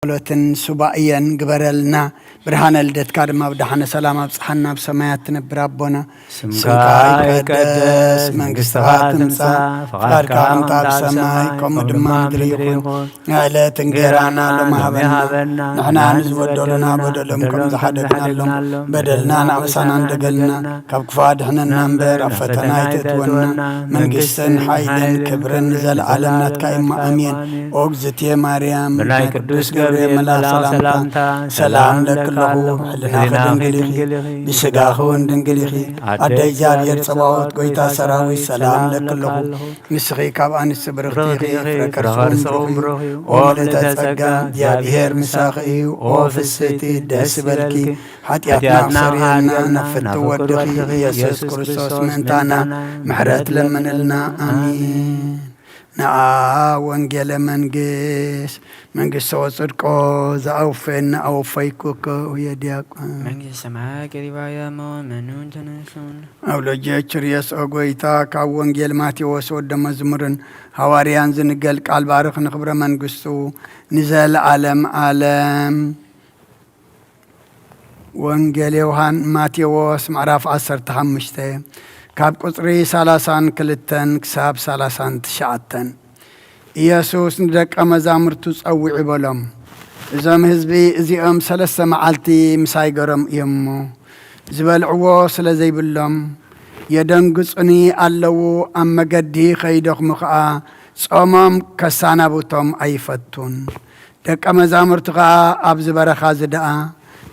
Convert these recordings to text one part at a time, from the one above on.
ጸሎትን ሱባኤን ግበረልና። ብርሃነ ልደትካ ድማ ብደሓነ ሰላም ኣብጽሓና። ኣብ ሰማያት ትነብር ኣቦና፣ ስምካ ይቀደስ፣ መንግስትኻ ትምጻእ፣ ፍቓድካ ከምታ ኣብ ሰማይ ከምኡ ድማ ምድሪ ይኹን። ዕለት እንጌራና ሎሚ ሃበና። ንሕና ንዝበደሉና በደሎም ከም ዝሓደግናሎም በደልና ንኣበሳና እንደገልና፣ ካብ ክፉ ኣድሕነና እምበር ኣብ ፈተና ኣይተእትወና። መንግስትን ሓይልን ክብርን ንዘለኣለም ናትካ እሞ ኣሜን። ኦ እግዝእትየ ማርያም፣ ብናይ ቅዱስ ገብርኤል መልኣኽ ሰላምታ ሰላም ለኪ ኣለኹ። ሕልናኺ ድንግል ኢኺ፣ ብስጋኺ እውን ድንግል ኢኺ። ኣደ እግዚኣብሔር ጸባኦት፣ ጎይታ ሰራዊት፣ ሰላም ለኪ ኣለኹ። ንስኺ ካብ ኣንስቲ ብርኽቲ ኢኺ፣ ፍረ ከርስኺ እውን ብሩኽ እዩ። ኦ ምልዕተ ጸጋ፣ እግዚኣብሔር ምሳኺ እዩ። ኦ ፍስሕቲ፣ ደስ ይበልኪ። ሓጢኣትና ሓጢኣትና ኣስተሰርየልና፣ ኣስተሰርየልና፣ ነፍቲ ነፍቲ ወድኺ ወድኺ ኢየሱስ ኢየሱስ ክርስቶስ ክርስቶስ ምእንታና ምእንታና ምሕረት ምሕረት ለምንልና። ለምንልና። ኣሜን። ኣሜን። ነኣ ወንጌለ መንግስት፣ መንግስተ ወጽድቆ ዘኣውፈየና ኣወፈይኩከ። ኡየ ዲያቆን። መንግስተ ሰማያት ቀሪባ እያ፣ መኑ ተነሱን። ኣብ ሎጀ ችርየስ ኦ ጎይታ፣ ካብ ወንጌል ማቴዎስ ወደ መዝሙርን ሃዋርያን ዝንገል ቃል ባርኽ ንኽብረ መንግስቱ ንዘለዓለም ዓለም። ወንጌል ዮሃን ማቴዎስ ምዕራፍ ዓሰርተ ሓሙሽተ ካብ ቁጽሪ ሰላሳን ክልተን ክሳብ ሰላሳን ትሽዓተን። ኢየሱስ ንደቀ መዛሙርቱ ጸዊዑ በሎም፣ እዞም ህዝቢ እዚኦም ሰለስተ መዓልቲ ምሳይ ገሮም እዮም እሞ፣ ዝበልዕዎ ስለ ዘይብሎም፣ የደንግጹኒ ኣለዉ፣ ኣብ መገዲ ኸይደኽሙ ኸኣ ጾሞም ከሳናብቶም ኣይፈቱን። ደቀ መዛሙርቱ ኸኣ ኣብዚ በረኻ እዚ ደኣ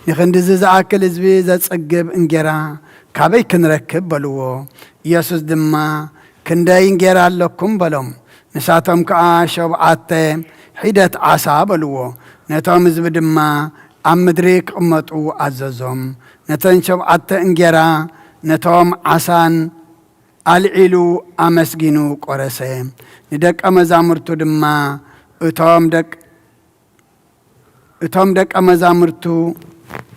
ንኽንድዚ ዝኣክል ህዝቢ ዘጽግብ እንጌራ ካበይ ክንረክብ? በልዎ። ኢየሱስ ድማ፣ ክንደይ እንጌራ ኣለኩም? በሎም። ንሳቶም ከኣ፣ ሸውዓተ ሒደት ዓሳ በልዎ። ነቶም ህዝቢ ድማ ኣብ ምድሪ ክቕመጡ ኣዘዞም። ነተን ሸውዓተ እንጌራ ነቶም ዓሳን ኣልዒሉ ኣመስጊኑ ቆረሰ። ንደቀ መዛሙርቱ ድማ እቶም ደቅ-፣ እቶም ደቀ መዛሙርቱ፣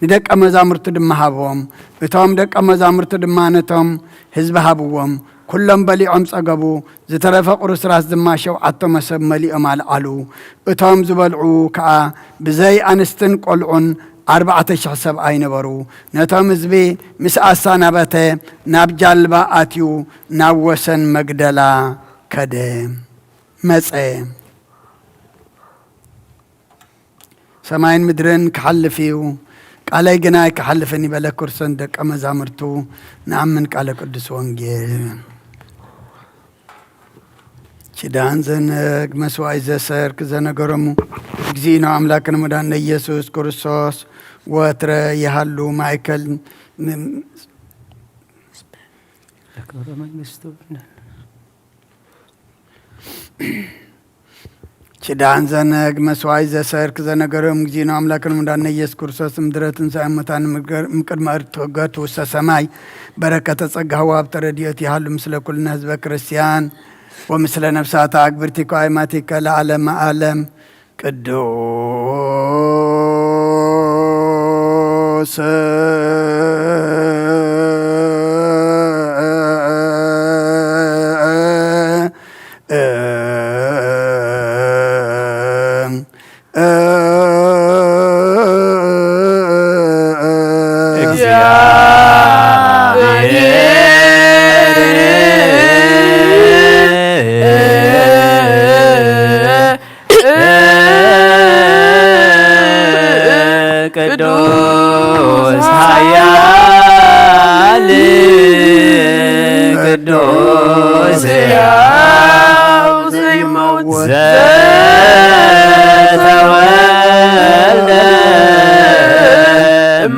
ንደቀ መዛሙርቱ ድማ ሃብዎም። እቶም ደቀ መዛሙርቱ ድማ ነቶም ህዝቢ ሃብዎም። ኩሎም በሊዖም ጸገቡ። ዝተረፈ ቁርስራስ ድማ ሸውዓተ መሶብ መሊኦም ኣልዓሉ። እቶም ዝበልዑ ከኣ ብዘይ ኣንስትን ቆልዑን ኣርባዕተ ሽሕ ሰብኣይ ነበሩ። ነቶም ህዝቢ ምስ ኣሰናበተ ናብ ጃልባ ኣትዩ ናብ ወሰን መግደላ ከደ፣ መጸ። ሰማይን ምድርን ክሓልፍ እዩ፣ ቃለይ ግና ኣይክሓልፍን እዩ በለ። ክርስቶስ ደቀ መዛሙርቱ ንኣምን ቃለ ቅዱስ ወንጌል። ኪዳን ዘነግ መስዋዕት ዘሰርክ ዘነገሮሙ እግዚእነ ኣምላክነ መድኃኒነ ኢየሱስ ክርስቶስ ወትረ ይሃሉ ማእከል ም-፣ ለክብረ መንግስቱ። ኪዳን ዘነግ መስዋዕት ዘሰርክ ዘነገሮም እግዚእነ ኣምላክነ መድኃኒነ ኢየሱስ ክርስቶስ ምድረ ትንሣኤ ሙታን እምቅድመ እርትገቱ ውስተ ሰማይ በረከተ ጸጋ ወሀብተ ረድኤቱ ይሃሉ ምስለ ኩልነ ህዝበ ክርስቲያን ወምስለ ነፍሳተ አግብርቲከ ወአእማቲከ ለዓለመ ዓለም። ቅዱስ ቅዱስ ኃያል ቅዱስ ሕያው ዘይመውት ዘተወልደ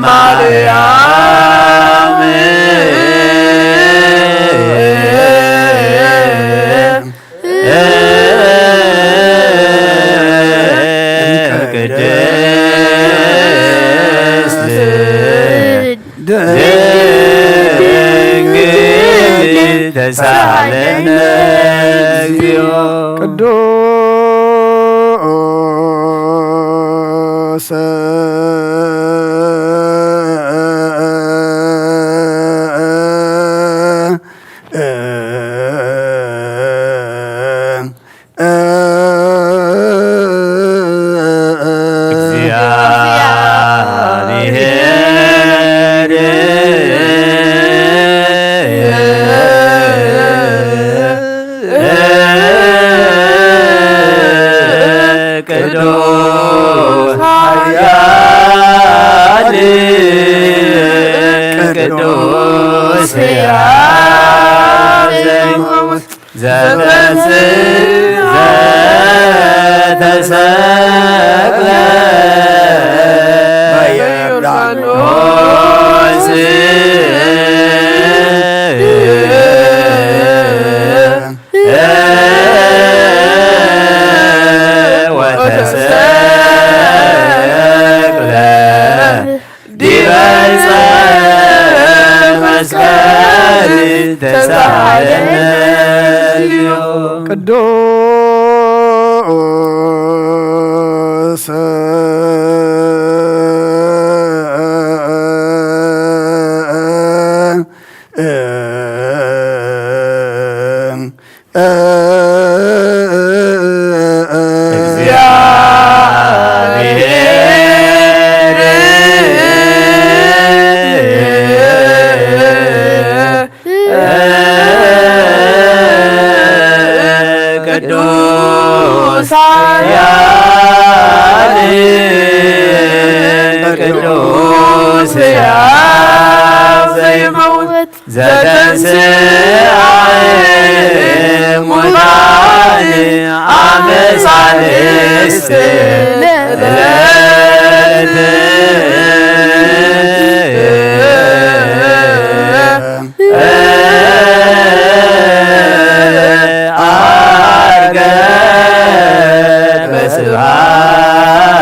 ማርያም ቅድስት ድንግል ተሳለነ እግዚኦ። ቅዱስ እግዚአብሔር ቅዱስ ኃያል ቅዱስ ሕያው ዘተንሥእ ዘተሰቅለ በዮርዳኖስ ወተሰቅለ ዲበ ዕፀ መስቀል ተሳሃለነ። ቅዱስ እግዚአብሔር ቅዱስ ኃያል ቅዱስ ሕያው ዘይመውት ዘተንሥአ እሙታን አመ ሣልስት ለዕለት ዐርገ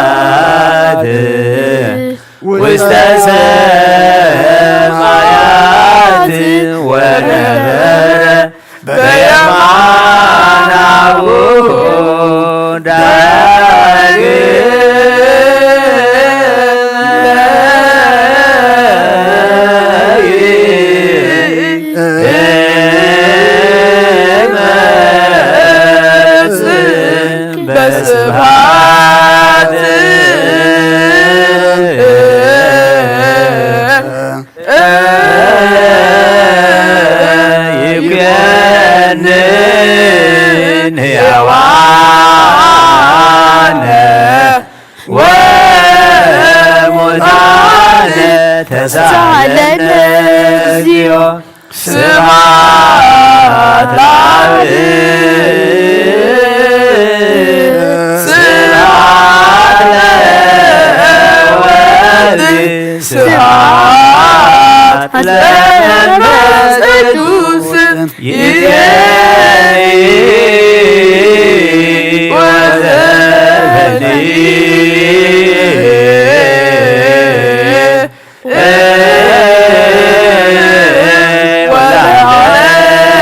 በስብሐት ውስተ ሰማያት ወነበረ በየማነ አቡሁ ዳግም ይመጽእ በስብሐት። ይኩነን ሕያዋነ ወሙታነ ተሳሃለነ እግዚኦ። ስብሐት ለአብ ስብሐት ለወልድ ስብሐት ለመንፈስ ቅዱስ ይትፌ ወዘበኒ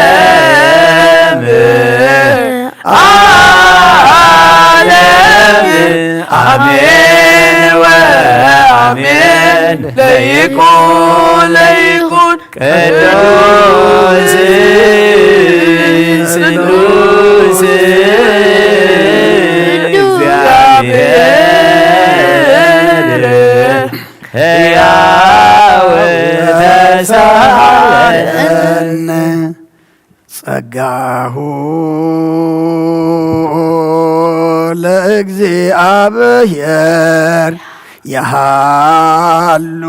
ወለዓለመ ዓለም አሜን ወአሜን። ለይኩን ለይኩን ቅዱስ ስሉስ እግዚአብሔር ሕያው ተሳሃለነ። ጸጋሁ ለእግዚአብሔር የሃሉ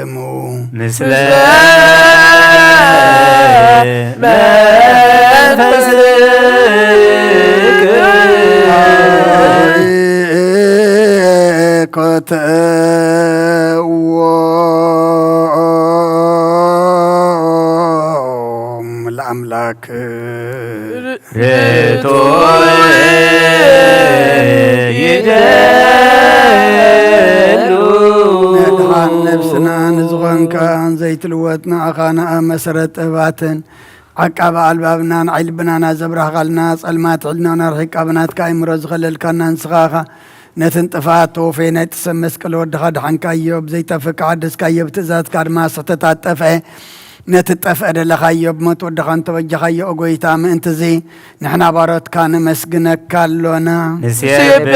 ምስሌክሙ። ምስለ መንፈስክ። ኮተዎ ለአምላክ። ርቱዕ ይደሉ። መድኃን ነፍስና ንዝኾንካ ዘይትልወጥ ንኣኻ ንኣ መሰረት ጥበባትን ዓቃቢ ኣልባብናን ዓይኒ ልብናና ዘብራህኻልና ጸልማት ሕልናና ርሒቃ ብናትካ ኣእምሮ ዝኸለልካና ንስኻ ኢኻ። ነትን ጥፍኣት ተወፈየ ናይ ጥሰብ መስቀል ወድኻ ድሓንካዮ ብዘይታ ፍቃድ ደስካዮ ብትእዛዝካ ድማ ስሕተታት ጠፍአ። ነቲ ጠፍአ ደለኻዮ ብሞት ወድኻ እንተበጃኻዮ፣ ኦ ጎይታ፣ ምእንቲ እዚ ንሕና ባሮትካ ነመስግነካ ኣሎና። ንሴብሐካ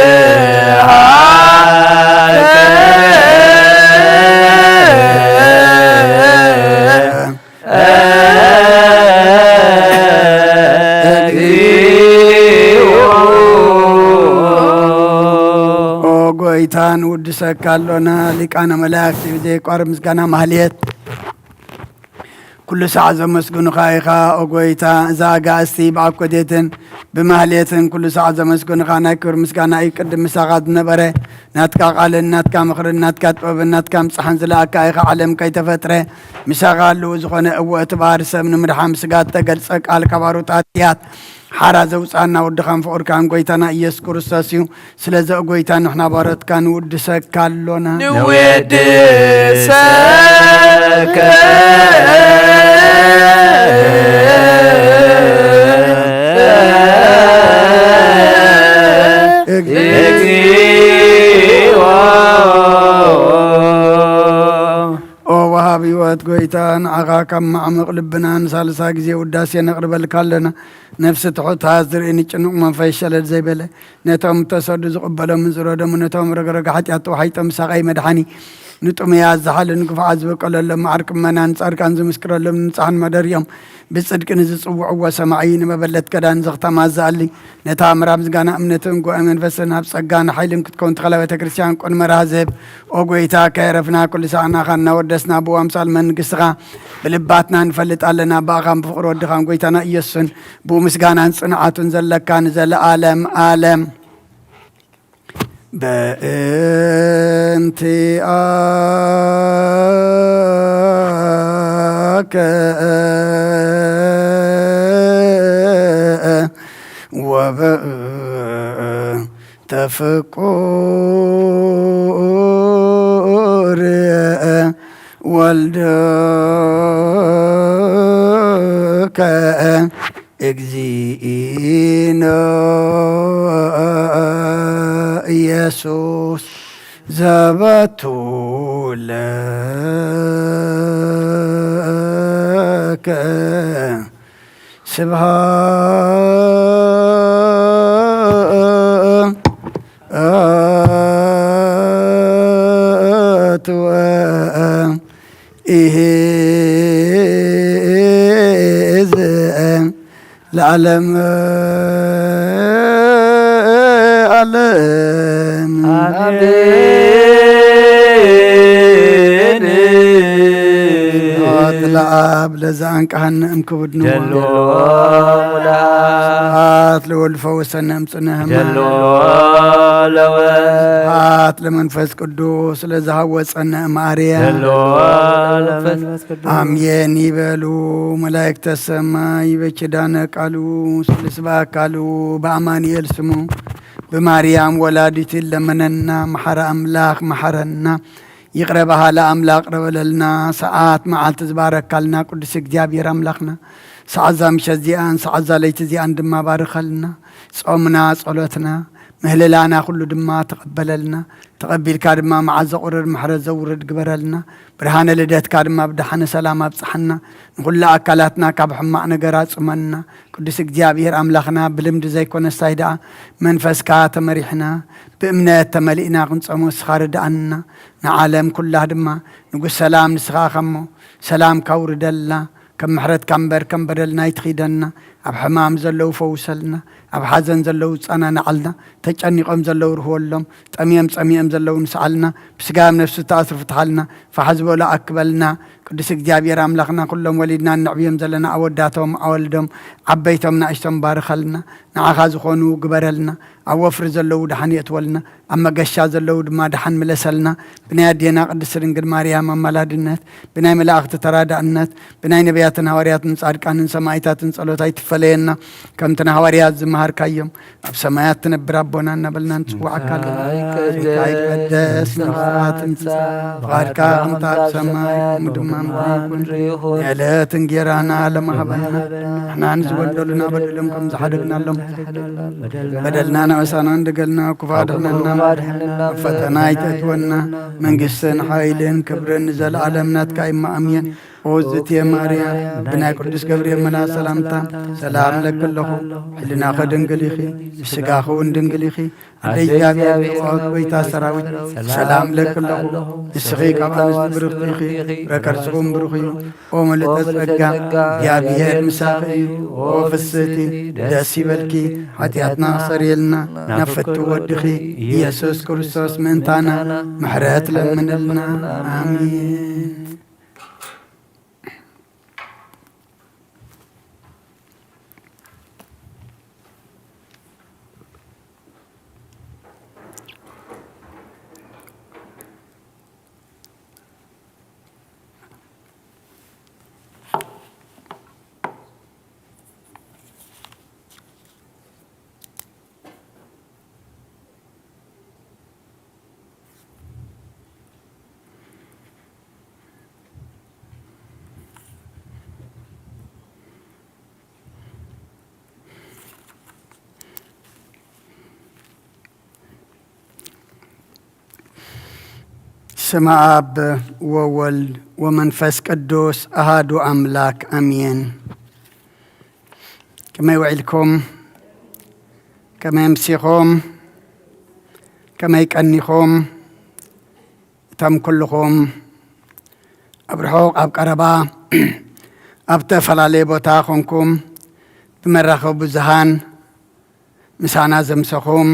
ኦ ጎይታ፣ ንውድሰካ ኣሎና። ሊቃነ መላእክት ብዘየቋርብ ምስጋና ማህሌት ኩሉ ሳዕ ዘመስግኑኻ ኢኻ። ኦ ጎይታ፣ እዛ ኣጋእዝቲ ብኣኮቴትን ብማህሌትን ኩሉ ሳዕ ዘመስግኑኻ ናይ ክብሪ ምስጋና እዩ። ቅድም ምሳኻ ዝነበረ ናትካ ቃልን ናትካ ምኽርን ናትካ ጥበብን ናትካ ምጽሓን ዝለኣካ ኢኻ። ዓለም ከይተፈጥረ ምሳኻ ኣለዉ ዝኾነ። እወ፣ እቲ ባህሪ ሰብ ንምድሓን ስጋ እተገልጸ ቃል ካብ ኣሮጣትያት ሓራ ዘውፅኣና ወድኻን ፍቑርካን ጎይታና ኢየሱስ ክርስቶስ እዩ። ስለዚ ኦ ጎይታ፣ ንሕና ባሮትካ ንውድሰካ ኣሎና። ንውድሰከ እግዚኦ። ኦ ወሃብ ህይወት ጎይታ፣ ንዓኻ ካብ ማዕሙቕ ልብና ንሳልሳ ግዜ ውዳሴ ነቕርበልካ ኣለና። ነፍሲ ትሑት ዝርኢ ንጭኑቕ መንፈስ ሸለል ዘይበለ፣ ነቶም እተሰዱ ዝቕበሎምን ዝረደሙ፣ ነቶም ረግረግ ሓጢኣት ተዋሒጦም ሳቓይ መድሓኒ፣ ንጥሙያት ዝሓልን ግፉዓት ዝበቀለሎም፣ መዓር ቅመና ንጻድቃን ዝምስክረሎም፣ ንንጹሓን መደሪኦም ብጽድቂ ንዝጽውዕዎ ሰማዒ፣ ንመበለት ገዳን ዘኽተማ ዝኣሊ፣ ነታ ምራ ምስጋና እምነትን ጉባኤ መንፈስን ኣብ ጸጋን ሓይልን ክትከውን ተኸላ ቤተ ክርስቲያን ቅድሚ ራህዝብ፣ ኦ ጎይታ፣ ከየረፍና ኩሉ ሳዕ ንዓኻ እናወደስና ብኡ ኣምሳል መንግስትኻ ብልባትና ንፈልጥ ኣለና። ብኣኻን ብፍቕሪ ወድኻን ጎይታና ኢየሱስን ብኡ ምስጋናን ጽንዓቱን ዘለካ ንዘለኣለም ኣለም። በእንቲኣከ ወበእንተ ፍቁር ወልድከ እግዚእነ ኢየሱስ ዘበቱ ለከ ስብሐት ወኢሕዝእ ለዓለም ዓለም። ኣሜን። ስብሐት ለኣብ ለዘ አንቀሐነ እምክቡድ ንዋ። ደሎ ስብሐት ለወልድ ፈወሰነ እምጽነ ሕማም። ደሎ ለወ ስብሐት ለመንፈስ ቅዱስ ለዘሃወጸነ እምኣርያ። ደሎ ለመንፈስ ቅዱስ። አሜን ይበሉ መላእክተ ሰማይ በኪዳነ ቃሉ ስልስባ አካሉ በአማኑኤል ስሙ ብማርያም ወላዲት ለመነና። መሐረ አምላክ መሐረና። ይቅረ በሃለ አምላክ ቅረ በለልና። ሰዓት መዓልቲ ዝባረካልና ቅዱስ እግዚኣብሔር አምላክና፣ ሰዓት ዛ ምሸት እዚኣን ሰዓት ዛ ለይቲ እዚኣን ድማ ባርኸልና። ጾምና ጸሎትና ምህልላና ኩሉ ድማ ተቐበለልና። ተቐቢልካ ድማ መዓት ዘቑርር ምሕረት ዘውርድ ግበረልና። ብርሃነ ልደትካ ድማ ብደሓነ ሰላም ኣብጽሓና። ንኹሉ ኣካላትና ካብ ሕማቕ ነገር ኣጽመና። ቅዱስ እግዚኣብሔር ኣምላኽና ብልምዲ ዘይኮነ ሳይ ደኣ መንፈስካ ተመሪሕና ብእምነት ተመሊእና ክንጸሞ ንስኻ ርድኣና። ንዓለም ኩላ ድማ ንጉስ ሰላም ንስኻ ኢኻ እሞ ሰላምካ ውርደልና። ከም ምሕረትካ እምበር ከም በደልና ኣይትኺደና። ኣብ ሕማም ዘለዉ ፈውሰልና። ኣብ ሓዘን ዘለዉ ጸናንዓልና። ተጨኒቖም ዘለዉ ርህወሎም። ጠምዮም ጸሚኦም ዘለዉ ንስዓልና። ብስጋ ኣብ ነፍሲ ተኣስሩ ፍትሓልና። ፋሕ ዝበሉ ኣክበልና። ቅዱስ እግዚኣብሔር ኣምላኽና ኩሎም ወሊድና እነዕብዮም ዘለና ኣወዳቶም ኣወልዶም ዓበይቶም ናእሽቶም ባርኸልና። ንዓኻ ዝኾኑ ግበረልና። ኣብ ወፍሪ ዘለዉ ደሓን የእትወልና። ኣብ መገሻ ዘለዉ ድማ ደሓን ምለሰልና። ብናይ ኣዴና ቅድስት ድንግል ማርያም ኣማላድነት፣ ብናይ መላእኽቲ ተራዳእነት፣ ብናይ ነቢያትን ሃዋርያትን ጻድቃንን ሰማዕታትን ጸሎት ኣይትፈለየና። ከምቲ ንሃዋርያት ዝመሃርካዮም ኣብ ሰማያት ትነብር ኣቦና እናበልና ንጽዋዓካ ኣለና። ይትቀደስ ስምካ ይትቀደስ፣ መንግስትኻ ትምጻእ፣ ፍቓድካ ከምቲ ኣብ ሰማይ ከምኡ ድማ ኣብ ምድሪ ይኹን። የዕለት እንጌራና ለማህበና ንሕና ንዝበደሉና በደሎም ከም ዝሓደግናሎም በደልና ነእሳና እንደገልና ክፉ ኣድሕነና። ፈተና ኣይተእትወና። መንግስትን ሓይልን ክብርን ንዘለኣለም ናትካ እማ ኣሜን። ኦዝትየ ማርያም፣ ብናይ ቅዱስ ገብርኤል መልኣኽ ሰላምታ ሰላም እለኪ ኣለኹ። ሕልናኺ ድንግል ኢኺ፣ ብስጋኺ እውን ድንግል ኢኺ። ኣደ እግዚኣብሔር፣ ጸባኦት፣ ጎይታ ሰራዊት፣ ሰላም እለኪ ኣለኹ። ንስኺ ካብ ኣንስቲ ብርኽቲ ኢኺ፣ ፍረ ከርስኺ እውን ብሩኽ እዩ። ኦ ምልእተ ጸጋ፣ እግዚኣብሔር ምሳኺ እዩ። ኦ ፍስህቲ፣ ደስ ይበልኪ፣ ሓጢኣትና ክሰርየልና ናብ ፍቱ ወድኺ ኢየሱስ ክርስቶስ ምእንታና ምሕረት ለምንልና። ኣሜን። ስመ ኣብ ወወልድ ወመንፈስ ቅዱስ ኣሃዱ ኣምላክ ኣሜን። ከመይ ውዒልኩም? ከመይ ኣምሲኹም? ከመይ ቀኒኹም? እቶም ኩልኹም ኣብ ርሑቕ ኣብ ቀረባ ኣብ ዝተፈላለየ ቦታ ኾንኩም ብመራኸቢ ብዙሃን ምሳና ዘምሰኹም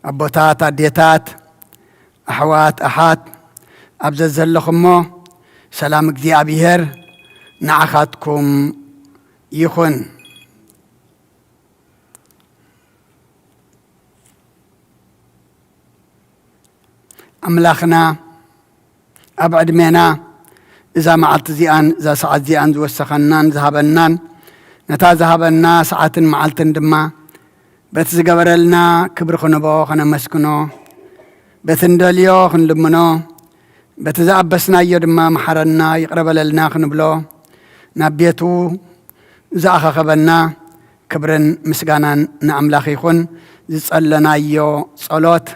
ኣቦታት፣ ኣዴታት፣ ኣሕዋት፣ ኣሓት ኣብ ዘዘለኹሞ ሰላም እግዚኣብሔር ንዓኻትኩም ይኹን። ኣምላኽና ኣብ ዕድሜና እዛ መዓልቲ እዚኣን እዛ ሰዓት እዚኣን ዝወሰኸናን ዝሃበናን፣ ነታ ዝሃበና ሰዓትን መዓልትን ድማ በቲ ዝገበረልና ክብሪ ክንቦ፣ ከነመስግኖ፣ በቲ እንደልዮ ክንልምኖ፣ በቲ ዝኣበስናዮ ድማ መሓረና፣ ይቕረ በለልና ክንብሎ፣ ናብ ቤቱ ዝኣኸኸበና ክብርን ምስጋናን ንኣምላኽ ይኹን። ዝጸለናዮ ጸሎት፣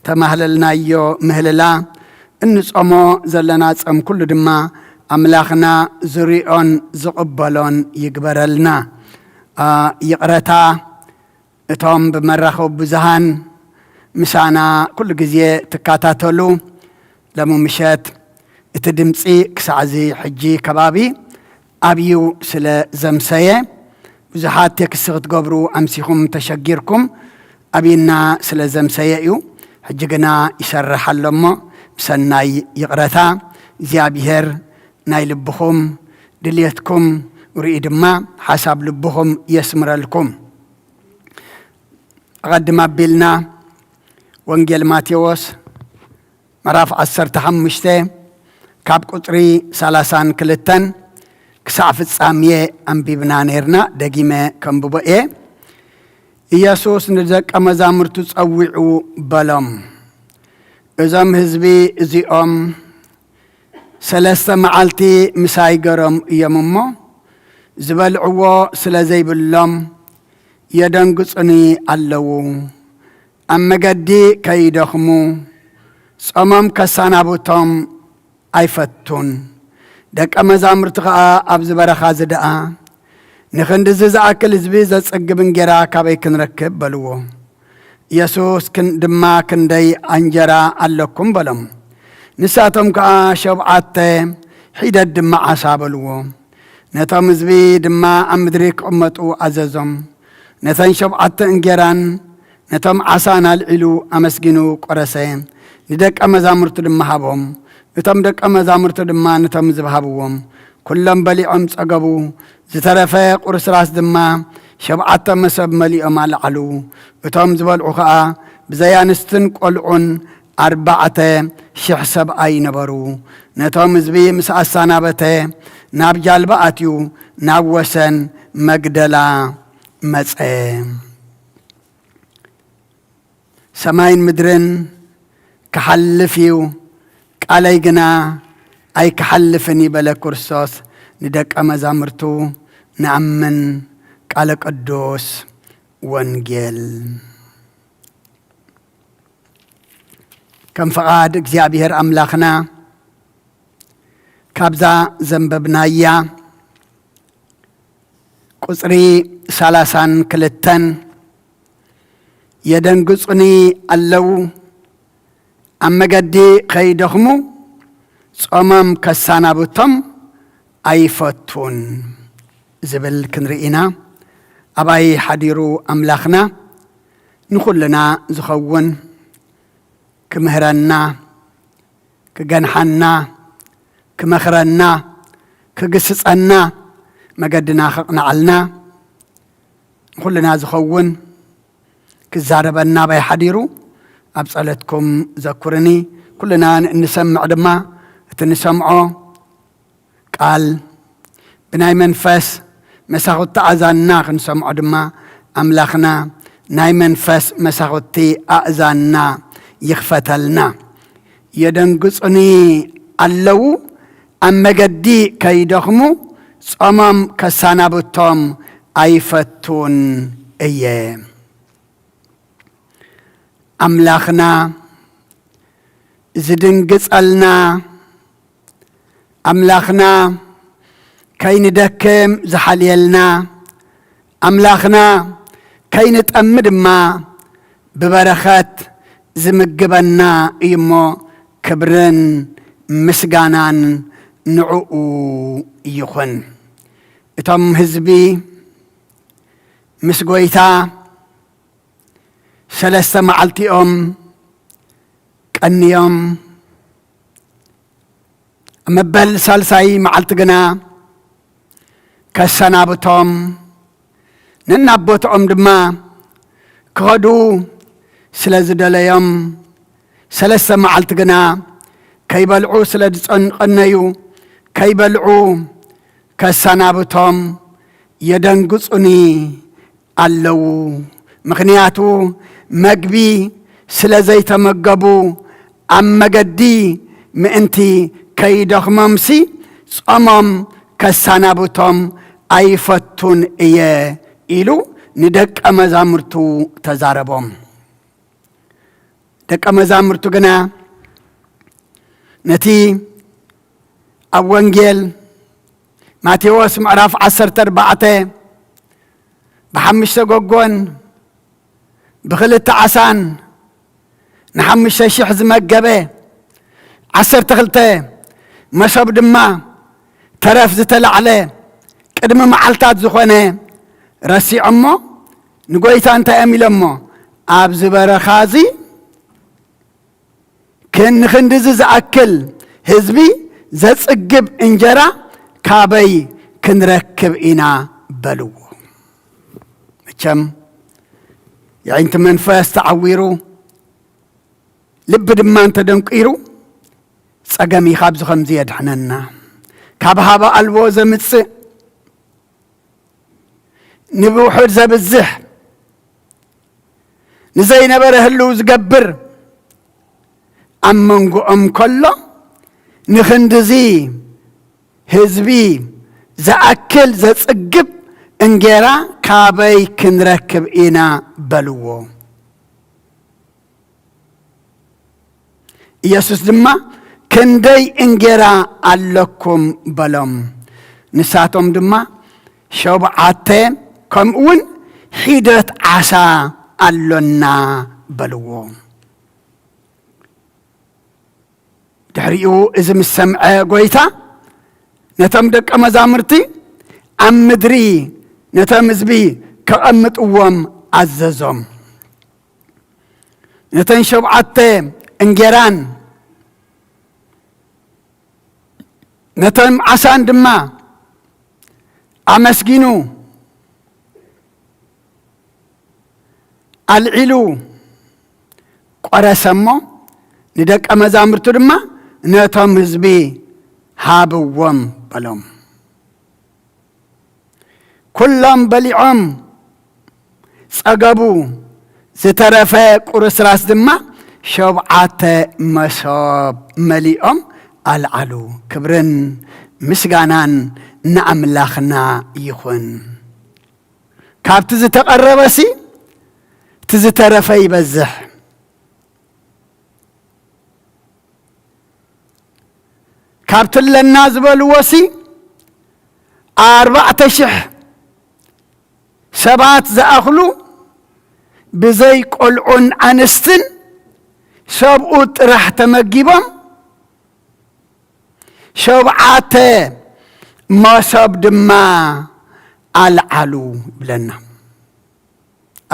ተማህለልናዮ ምህልላ፣ እንጾሞ ዘለና ጸም ኩሉ ድማ ኣምላኽና ዝሪኦን ዝቕበሎን ይግበረልና። ኣ፣ ይቕረታ፣ እቶም ብመራኸቢ ብዙሃን ምሳና ኩሉ ግዜ ትከታተሉ፣ ሎሚ ምሸት እቲ ድምፂ ክሳዕዚ ሕጂ ከባቢ ኣብዩ ስለ ዘምሰየ፣ ብዙሓት ቴክስት ክትገብሩ ኣምሲኹም ተሸጊርኩም፣ ኣብይና ስለ ዘምሰየ እዩ። ሕጂ ግና ይሰርሕ ኣሎ እሞ፣ ብሰናይ ይቕረታ እግዚኣብሔር ናይ ልብኹም ድልየትኩም ርኢ ድማ ሓሳብ ልብኹም የስምረልኩም። ኣቐድም ኣቢልና ወንጌል ማቴዎስ ምዕራፍ ዓሰርተ ሓሙሽተ ካብ ቁጽሪ ሰላሳን ክልተን ክሳዕ ፍጻሜ ኣንቢብና ነይርና። ደጊመ ከንብቦ እየ። ኢየሱስ ንደቀ መዛሙርቱ ጸዊዑ በሎም፣ "እዞም ህዝቢ እዚኦም ሰለስተ መዓልቲ ምሳይ ገሮም እዮም እሞ፣ ዝበልዕዎ ስለ ዘይብሎም የደንግጹኒ ኣለዉ። ኣብ መገዲ ከይደኽሙ፣ ጾሞም ከሰናብቶም ኣይፈቱን። ደቀ መዛሙርቲ ኸኣ ኣብዚ በረኻ እዚ ደኣ ንኽንድዚ ዝኣክል ህዝቢ ዘጽግብ እንጌራ ካበይ ክንረክብ?" በልዎ። ኢየሱስ ክን-፣ ድማ፣ "ክንደይ እንጀራ ኣለኩም?" በሎም። ንሳቶም ከኣ፣ "ሸብዓተ፣ ሒደት ድማ ዓሳ" በልዎ። ነቶም ህዝቢ ድማ ኣብ ምድሪ ክቕመጡ ኣዘዞም። ነተን ሸብዓተ እንጌራን ነቶም ዓሳን ኣልዒሉ ኣመስጊኑ ቆረሰ፣ ንደቀ መዛሙርቱ ድማ ሃቦም። እቶም ደቀ መዛሙርቱ ድማ ነቶም ህዝቢ ሃብዎም። ኩሎም በሊዖም ጸገቡ። ዝተረፈ ቁርስራስ ድማ ሸብዓተ መሰብ መሊኦም ኣልዓሉ። እቶም ዝበልዑ ኸኣ ብዘይ ኣንስትን ቈልዑን ኣርባዕተ ሽሕ ሰብኣይ ነበሩ። ነቶም ህዝቢ ምስ ኣሰናበተ፣ ናብ ጃልባ ኣትዩ ናብ ወሰን መግደላ መጸ። ሰማይን ምድርን ክሓልፍ እዩ፣ ቃለይ ግና ኣይክሓልፍን እዩ በለ ክርስቶስ ንደቀ መዛሙርቱ። ንኣምን። ቃለ ቅዱስ ወንጌል። ከም ፍቓድ እግዚኣብሔር ኣምላኽና፣ ካብዛ ዘንበብናያ ቁጽሪ ሰላሳን ክልተን፣ የደንግጹኒ ኣለዉ፣ ኣብ መገዲ ከይደኽሙ ጾሞም ከሳናብቶም ኣይፈቱን ዝብል ክንርኢ ኢና። ኣባይ ሓዲሩ ኣምላኽና ንኹልና ዝኸውን ክምህረና፣ ክገንሓና፣ ክመኽረና፣ ክግስጸና፣ መገድና ከቕንዓልና፣ ንኹልና ዝኸውን ክዛረበና ኣባይ ሓዲሩ ኣብ ጸሎትኩም ዘኩርኒ። ኩልና እንሰምዕ ድማ እቲ ንሰምዖ ቃል ብናይ መንፈስ መሳኹቲ ኣእዛንና ክንሰምዖ ድማ ኣምላኽና ናይ መንፈስ መሳኹቲ ኣእዛንና ይኽፈተልና። የደንግጹኒ ኣለዉ፣ ኣብ መገዲ ከይደኽሙ ጾሞም ከሳናብቶም ኣይፈቱን እየ። ኣምላኽና ዝድንግጸልና፣ ኣምላኽና ከይንደክም ዝሓልየልና፣ ኣምላኽና ከይንጠሚ ድማ ብበረኸት ዝምግበና እዩ እሞ፣ ክብርን ምስጋናን ንዕኡ ይኹን። እቶም ህዝቢ ምስ ጐይታ ሰለስተ መዓልቲኦም ቀንዮም፣ ኣብ መበል ሳልሳይ መዓልቲ ግና ከሰናብቶም፣ ነናብ ቦትኦም ድማ ክኸዱ ስለ ዝደለዮም፣ ሰለስተ መዓልቲ ግና ከይበልዑ ስለ ዝጸን-፣ ቀነዩ፣ ከይበልዑ ከሰናብቶም የደንግጹኒ ኣለዉ። ምኽንያቱ፣ መግቢ ስለ ዘይተመገቡ፣ ኣብ መገዲ ምእንቲ ከይደኽሞምሲ፣ ጾሞም ከሳናብቶም ኣይፈቱን እየ፣ ኢሉ ንደቀ መዛሙርቱ ተዛረቦም። ደቀ መዛሙርቱ ግና ነቲ ኣብ ወንጌል ማቴዎስ ምዕራፍ ዓሰርተ ኣርባዕተ ብሓሙሽተ ጎጎን ብኽልተ ዓሳን ንሓሙሽተ ሽሕ ዝመገበ፣ ዓሰርተ ክልተ መሶብ ድማ ተረፍ ዝተላዕለ ቅድሚ መዓልታት ዝኾነ ረሲዖሞ፣ ንጎይታ እንታይ እዮም ኢሎሞ? ኣብዚ በረኻ እዚ ክን-፣ ንኽንድዚ ዝኣክል ህዝቢ ዘጽግብ እንጀራ ካበይ ክንረክብ ኢና? በልዎ። መቸም የዒንቲ መንፈስ ተዓዊሩ፣ ልቢ ድማ እንተደንቂሩ፣ ጸገም እዩ ካብዚ ከምዚ የድሕነና። ካብ ሃበ ኣልቦ ዘምጽእ፣ ንብውሑድ ዘብዝሕ፣ ንዘይነበረ ህልው ዝገብር፣ ኣብ መንጎኦም ከሎ፣ ንኽንድዚ ህዝቢ ዝኣክል ዘጽግብ እንጌራ ካበይ ክንረክብ ኢና? በልዎ። ኢየሱስ ድማ፣ "ክንደይ እንጌራ ኣለኩም?" በሎም። ንሳቶም ድማ፣ "ሸውዓተ፣ ከምኡውን ሒደት ዓሳ ኣሎና" በልዎ። ድሕሪኡ እዚ ምስ ሰምዐ ጎይታ፣ ነቶም ደቀ መዛሙርቲ ኣብ ምድሪ ነቶም ህዝቢ ከቐምጥዎም ኣዘዞም። ነተን ሸውዓተ እንጌራን ነተን ዓሳን ድማ ኣመስጊኑ፣ ኣልዒሉ ቆረሰ እሞ፣ ንደቀ መዛሙርቱ ድማ፣ "ነቶም ህዝቢ ሃብዎም" በሎም። ኩሎም በሊዖም ጸገቡ፣ ዝተረፈ ቁርስራስ ድማ ሸውዓተ መሶብ መሊኦም ኣልዓሉ። ክብርን ምስጋናን ንኣምላኽና ይኹን። ካብቲ ዝተቐረበሲ፣ እቲ ዝተረፈ ይበዝሕ። ካብቲ ኣለና ዝበልዎ ሲ ኣርባዕተ ሽሕ ሰባት ዝኣኽሉ ብዘይ ቆልዑን ኣንስትን ሰብኡት ጥራሕ ተመጊቦም፣ ሸውዓተ መሶብ ድማ ኣልዓሉ ይብለና።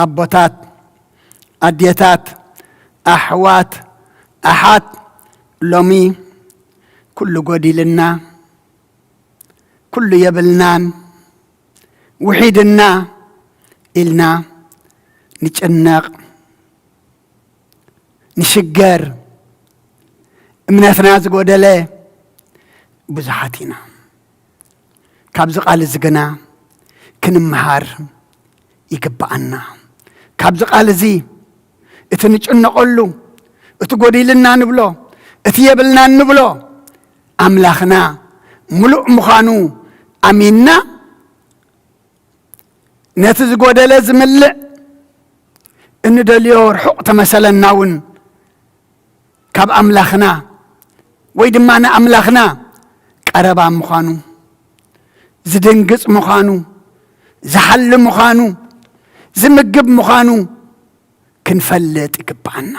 ኣቦታት፣ ኣዴታት፣ ኣሕዋት፣ ኣሓት፣ ሎሚ ኩሉ ጎዲልና፣ ኩሉ የብልናን፣ ውሒድና ኢልና ንጭነቕ፣ ንሽገር፣ እምነትና ዝጎደለ ብዙሓት ኢና። ካብዚ ቃል እዚ ግና ክንምሃር ይግብኣና። ካብዚ ቃል እዚ እቲ ንጭነቐሉ፣ እቲ ጎዲልና ንብሎ፣ እቲ የብልናን ንብሎ ኣምላኽና ምሉእ ምዃኑ ኣሚንና፣ ነቲ ዝጎደለ ዝምልእ፣ እንደልዮ ርሑቕ ተመሰለና እውን፣ ካብ ኣምላኽና ወይ ድማ ንኣምላኽና ቀረባ ምዃኑ፣ ዝድንግጽ ምዃኑ፣ ዝሓሊ ምዃኑ፣ ዝምግብ ምዃኑ ክንፈልጥ ይግብኣና።